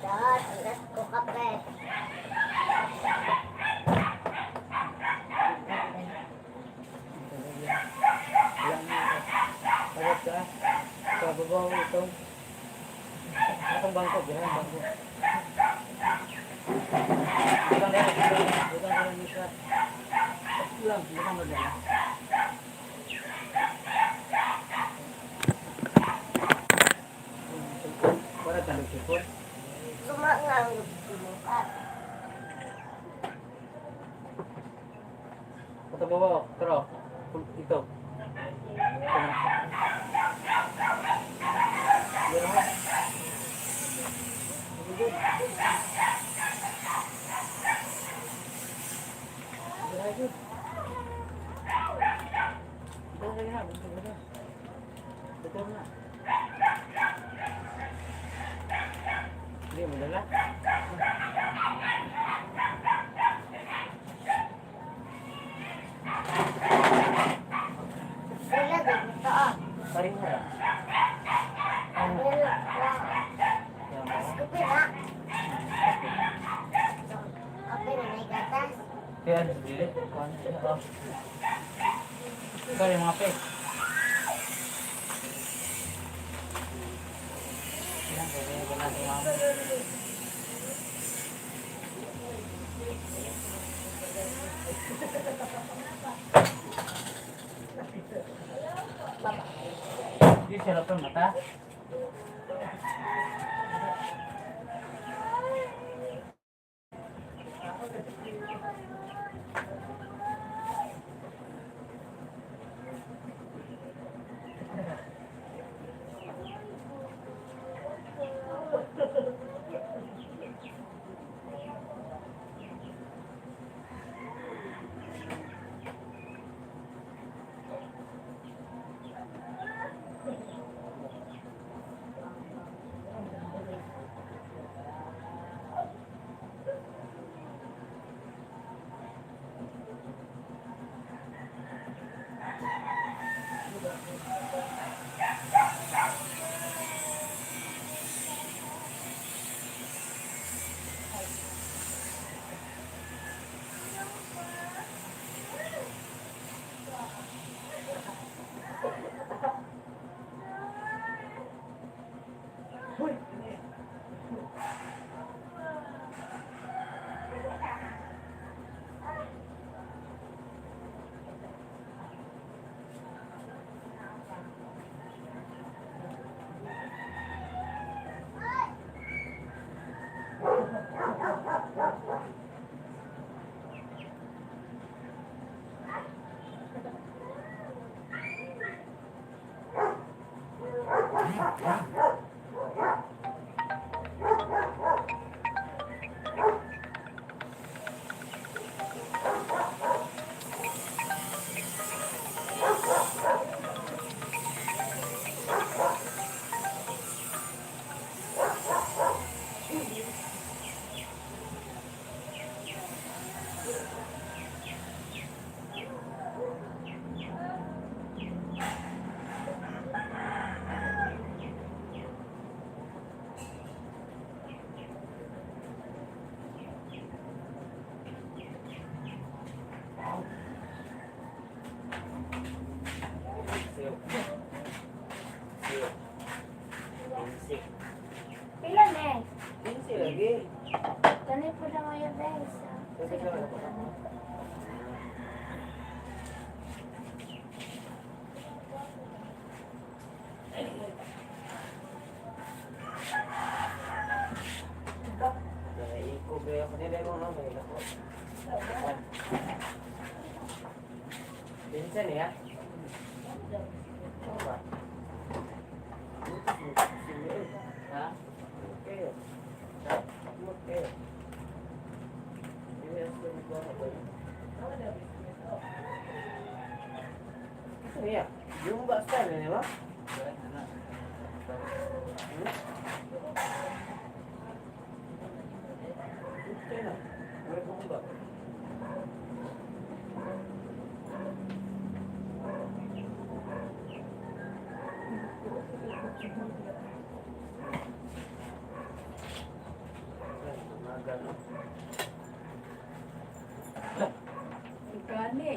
Dad, let's go kape. Tawag ka. Sa babaw itong atong bangko, diyan bangko. Butang na, butang na ni siya. Lang, butang na dyan. Wala tayong sipon. Sumangang bumukat. Ito babaw, tara. Ito. Ito na. Yan na. Very good. Very good. Ito na, ito na. Ito na. Hindi mo dala. Wala dito ah. Paring mo. Wala. Mas kape na. Kape na may gatas. Kaya ano, dili? Ikaw yung mga pe. Yan, pwede na ba natin mga Di siya lang mata. Insi. Pila na eh. Insi lagi. Kani po na ngayon guys. Sige lang. Nakaikog na ako nila mo, no? May lako. Pinsan niya? Ano ba? Ha? Okay. Ha? Okay. Ano niya? Yung ba style niya ba? Hmm? Okay na. Wala ko ba? Umaga, no? Gani.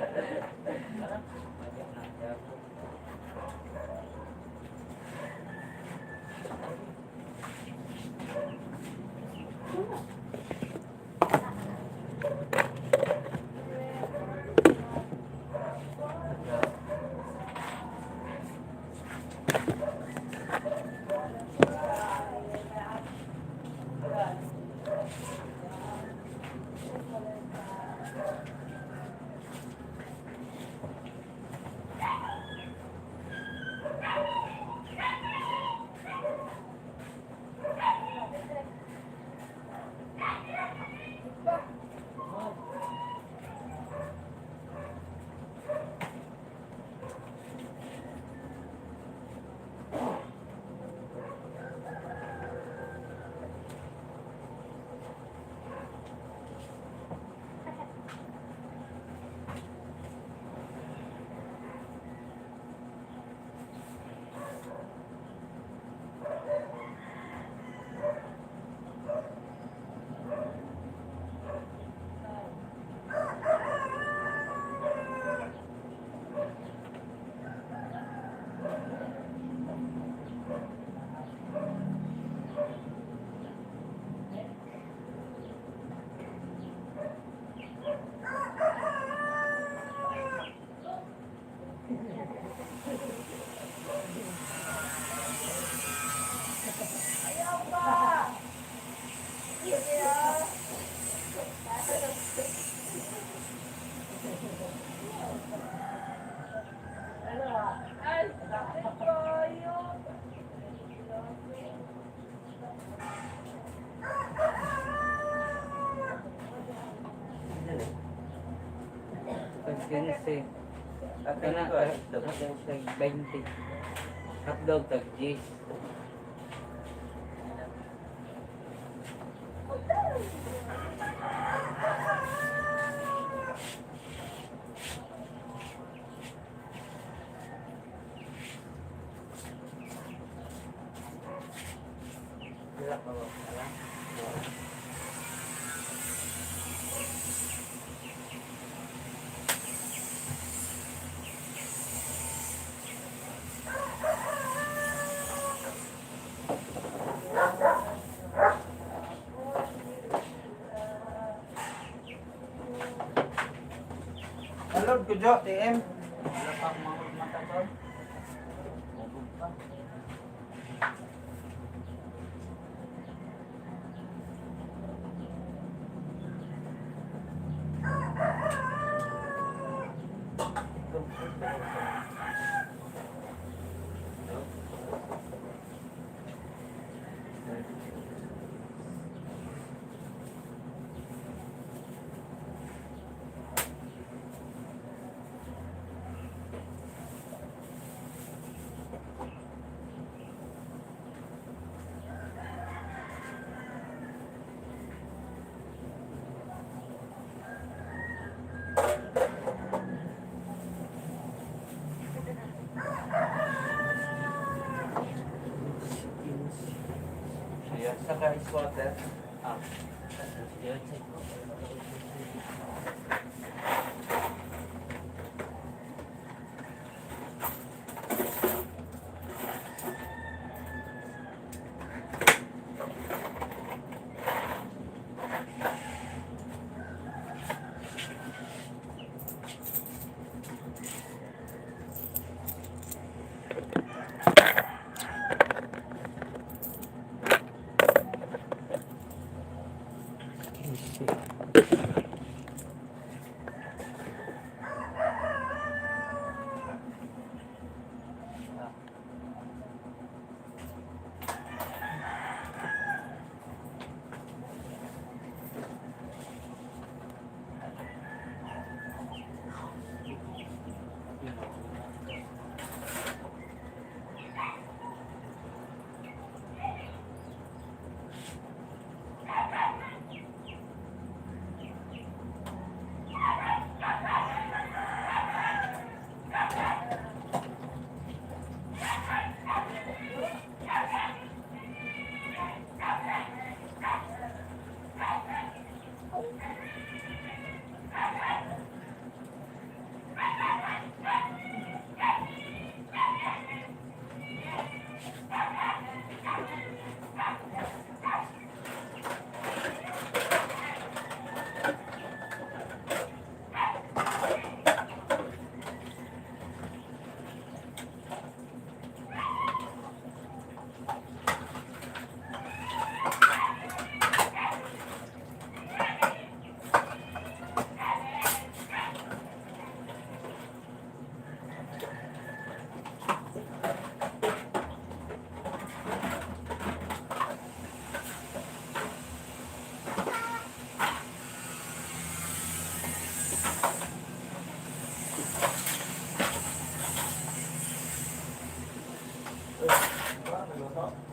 Ayaw ba? Kaya. Ay, sakit kayo. Tag 15. Kana tag 20. Hotdog tag 10. Wala pa ba? Wala? Alod ko jo, TM. Wala pa akong mga mata ko. Ubog pa. Siya, saka ice water. Ah. Sige, sige. Ba, nagluto?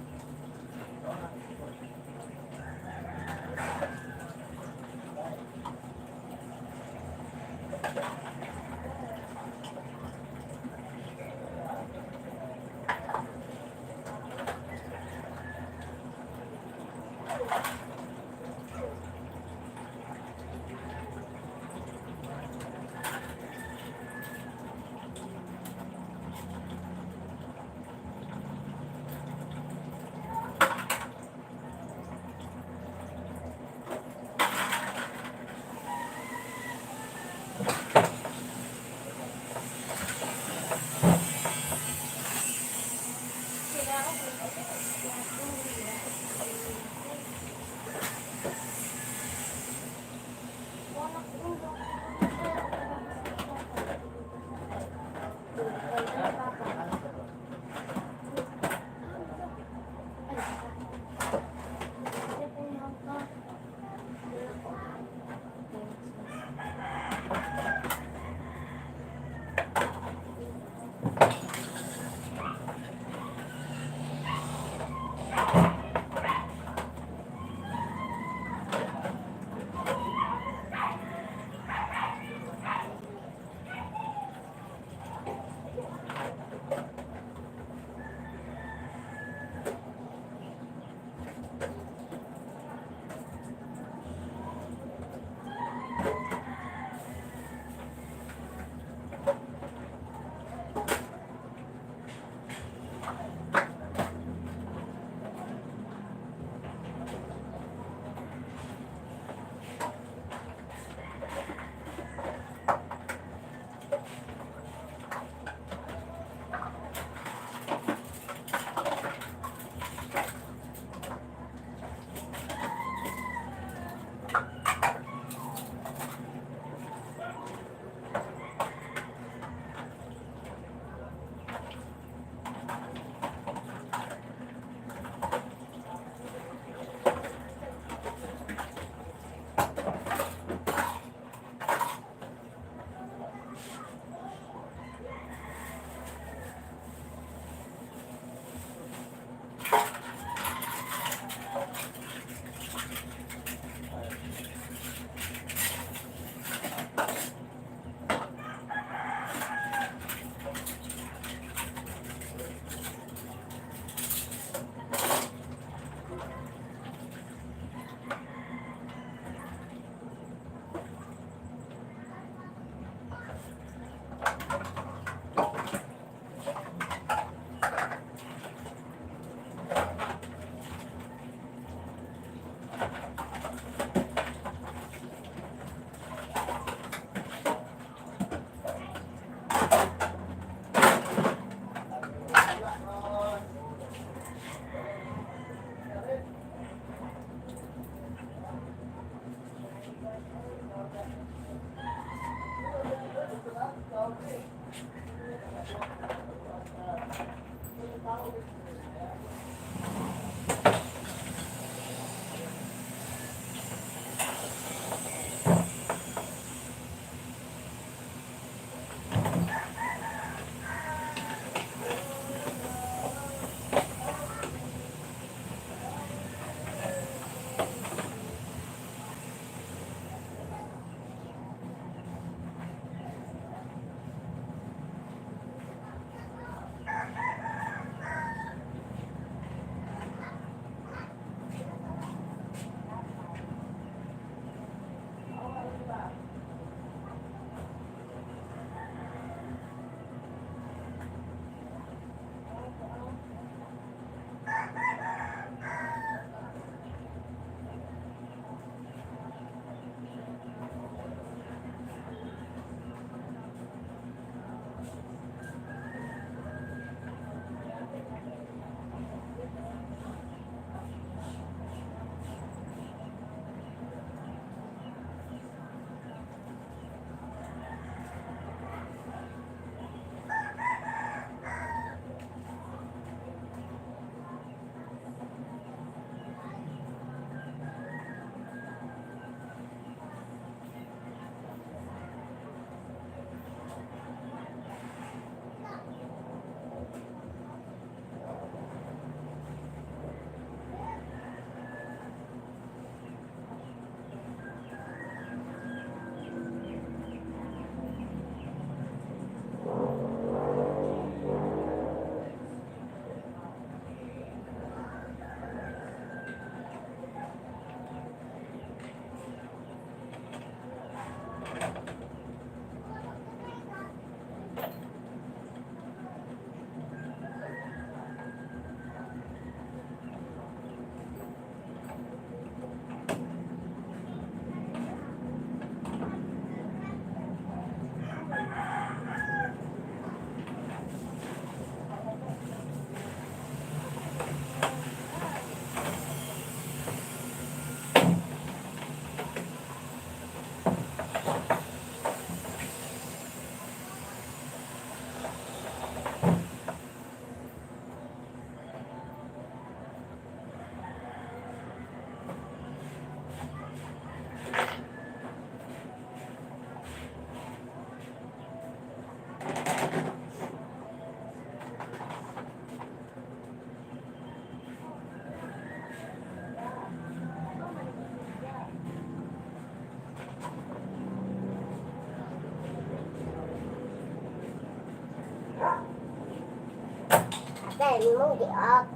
Kay mo giak.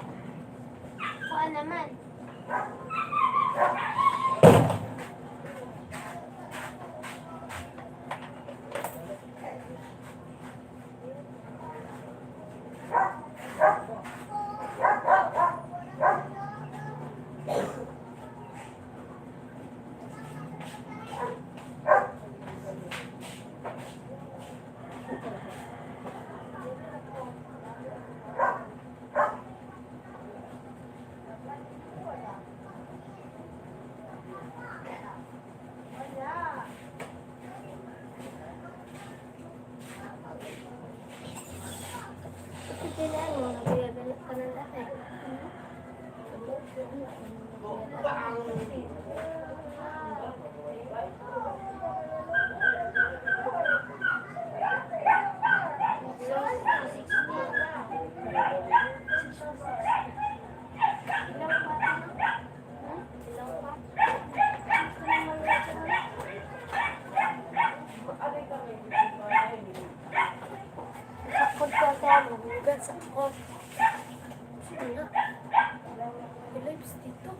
Kuha naman. Ito kailangan mo, nagbiyagal ka ng dati. Ilang pa na? Ilang pa? Sakod ko sa magugan sa ako. Sige na. May lives dito.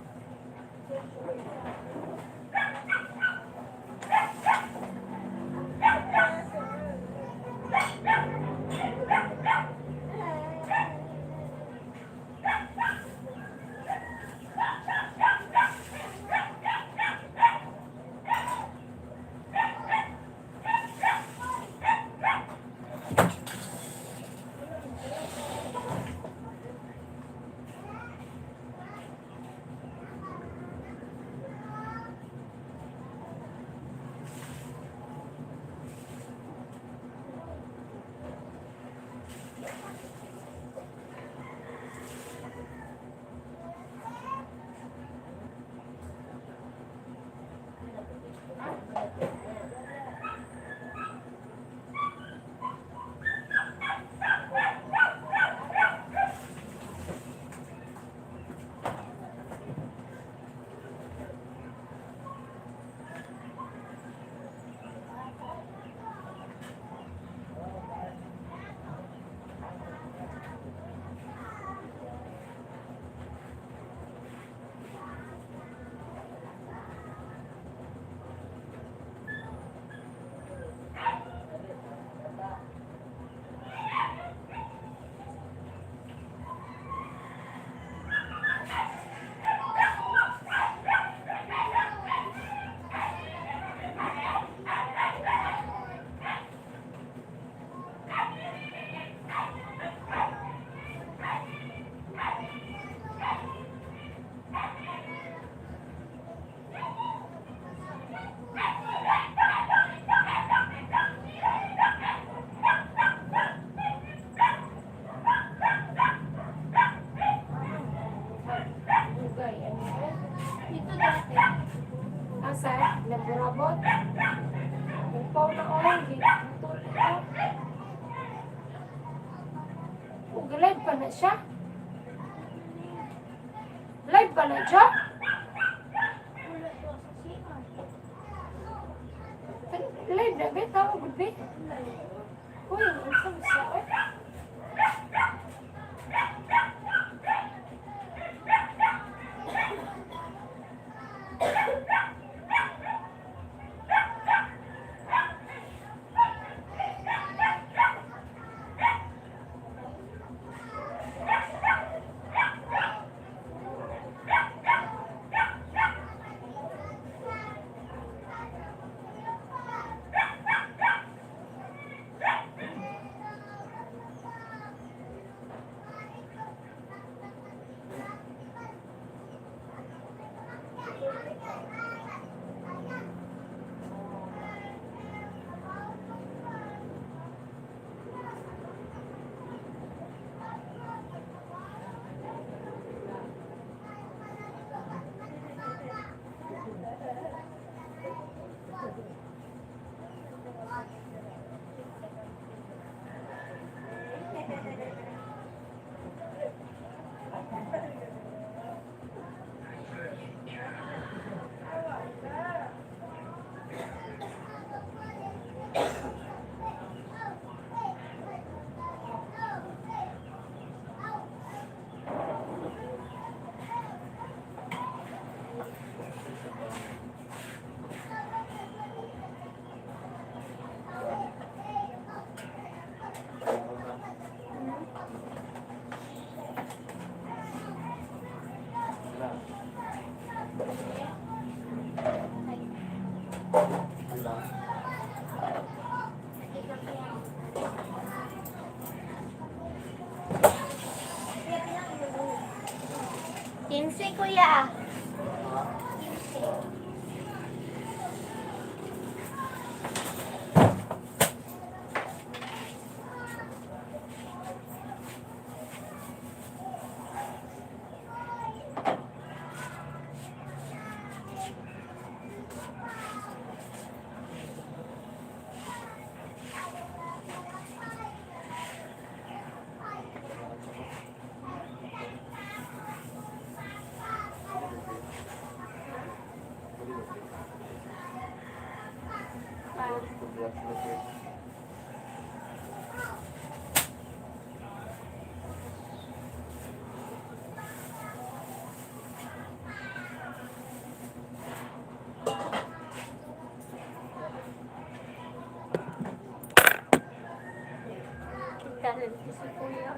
Ugay, ano yun? Dito dati. Asa? Naburabot? Upaw na oy, gitutol ko. Ug live pa na siya? Live pa na siya? Wala to sa CR. Live na ba? Tawag gud ba? Uy, unsa man siya oy? 15, kuya. 15. Talent ko si kuya.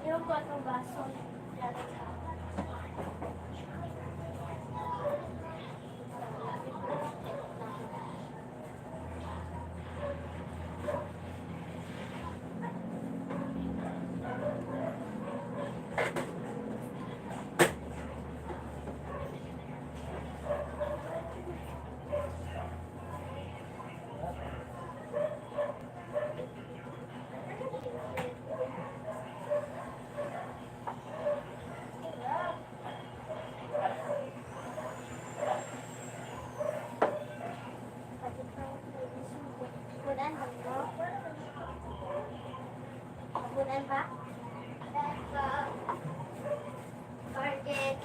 Yung ko itong baso. Punan ba mo? Punan ba? Target.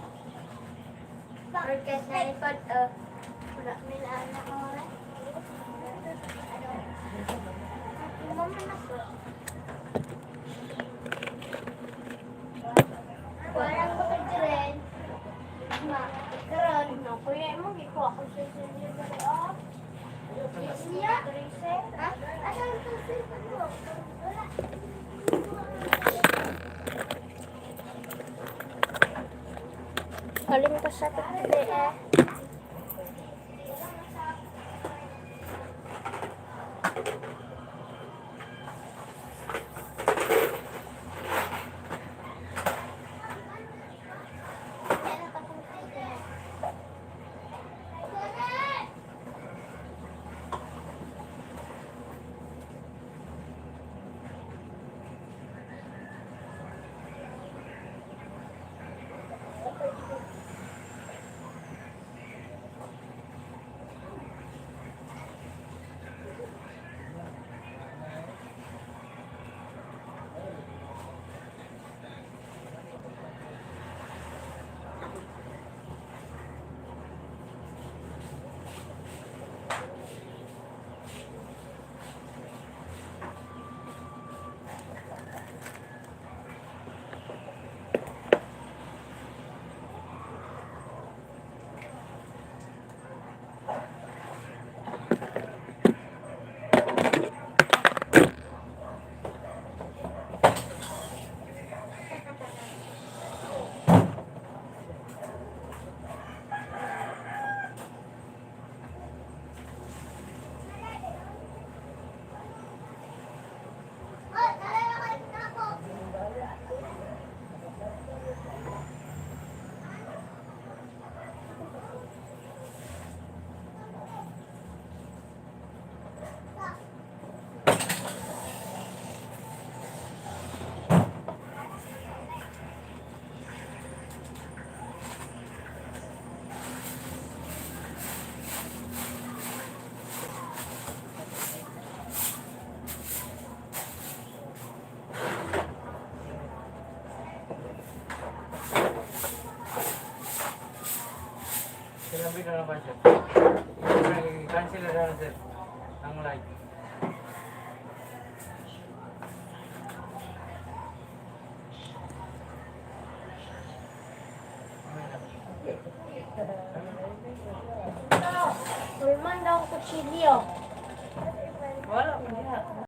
Target na ipad. Wala may naanak ko rin. Ano? Mama na po. Walang ko rin. Ma, karon no kuya mo gikuha ko sa sinyo ah. Niya? Ha? Asan itong cellphone mo? Wala. Kalim ko sa pagpili eh. Grabe na naman, sir. Cancel na lang, sir. Ang live. May man daw ang kutsilyo. Wala ko diha.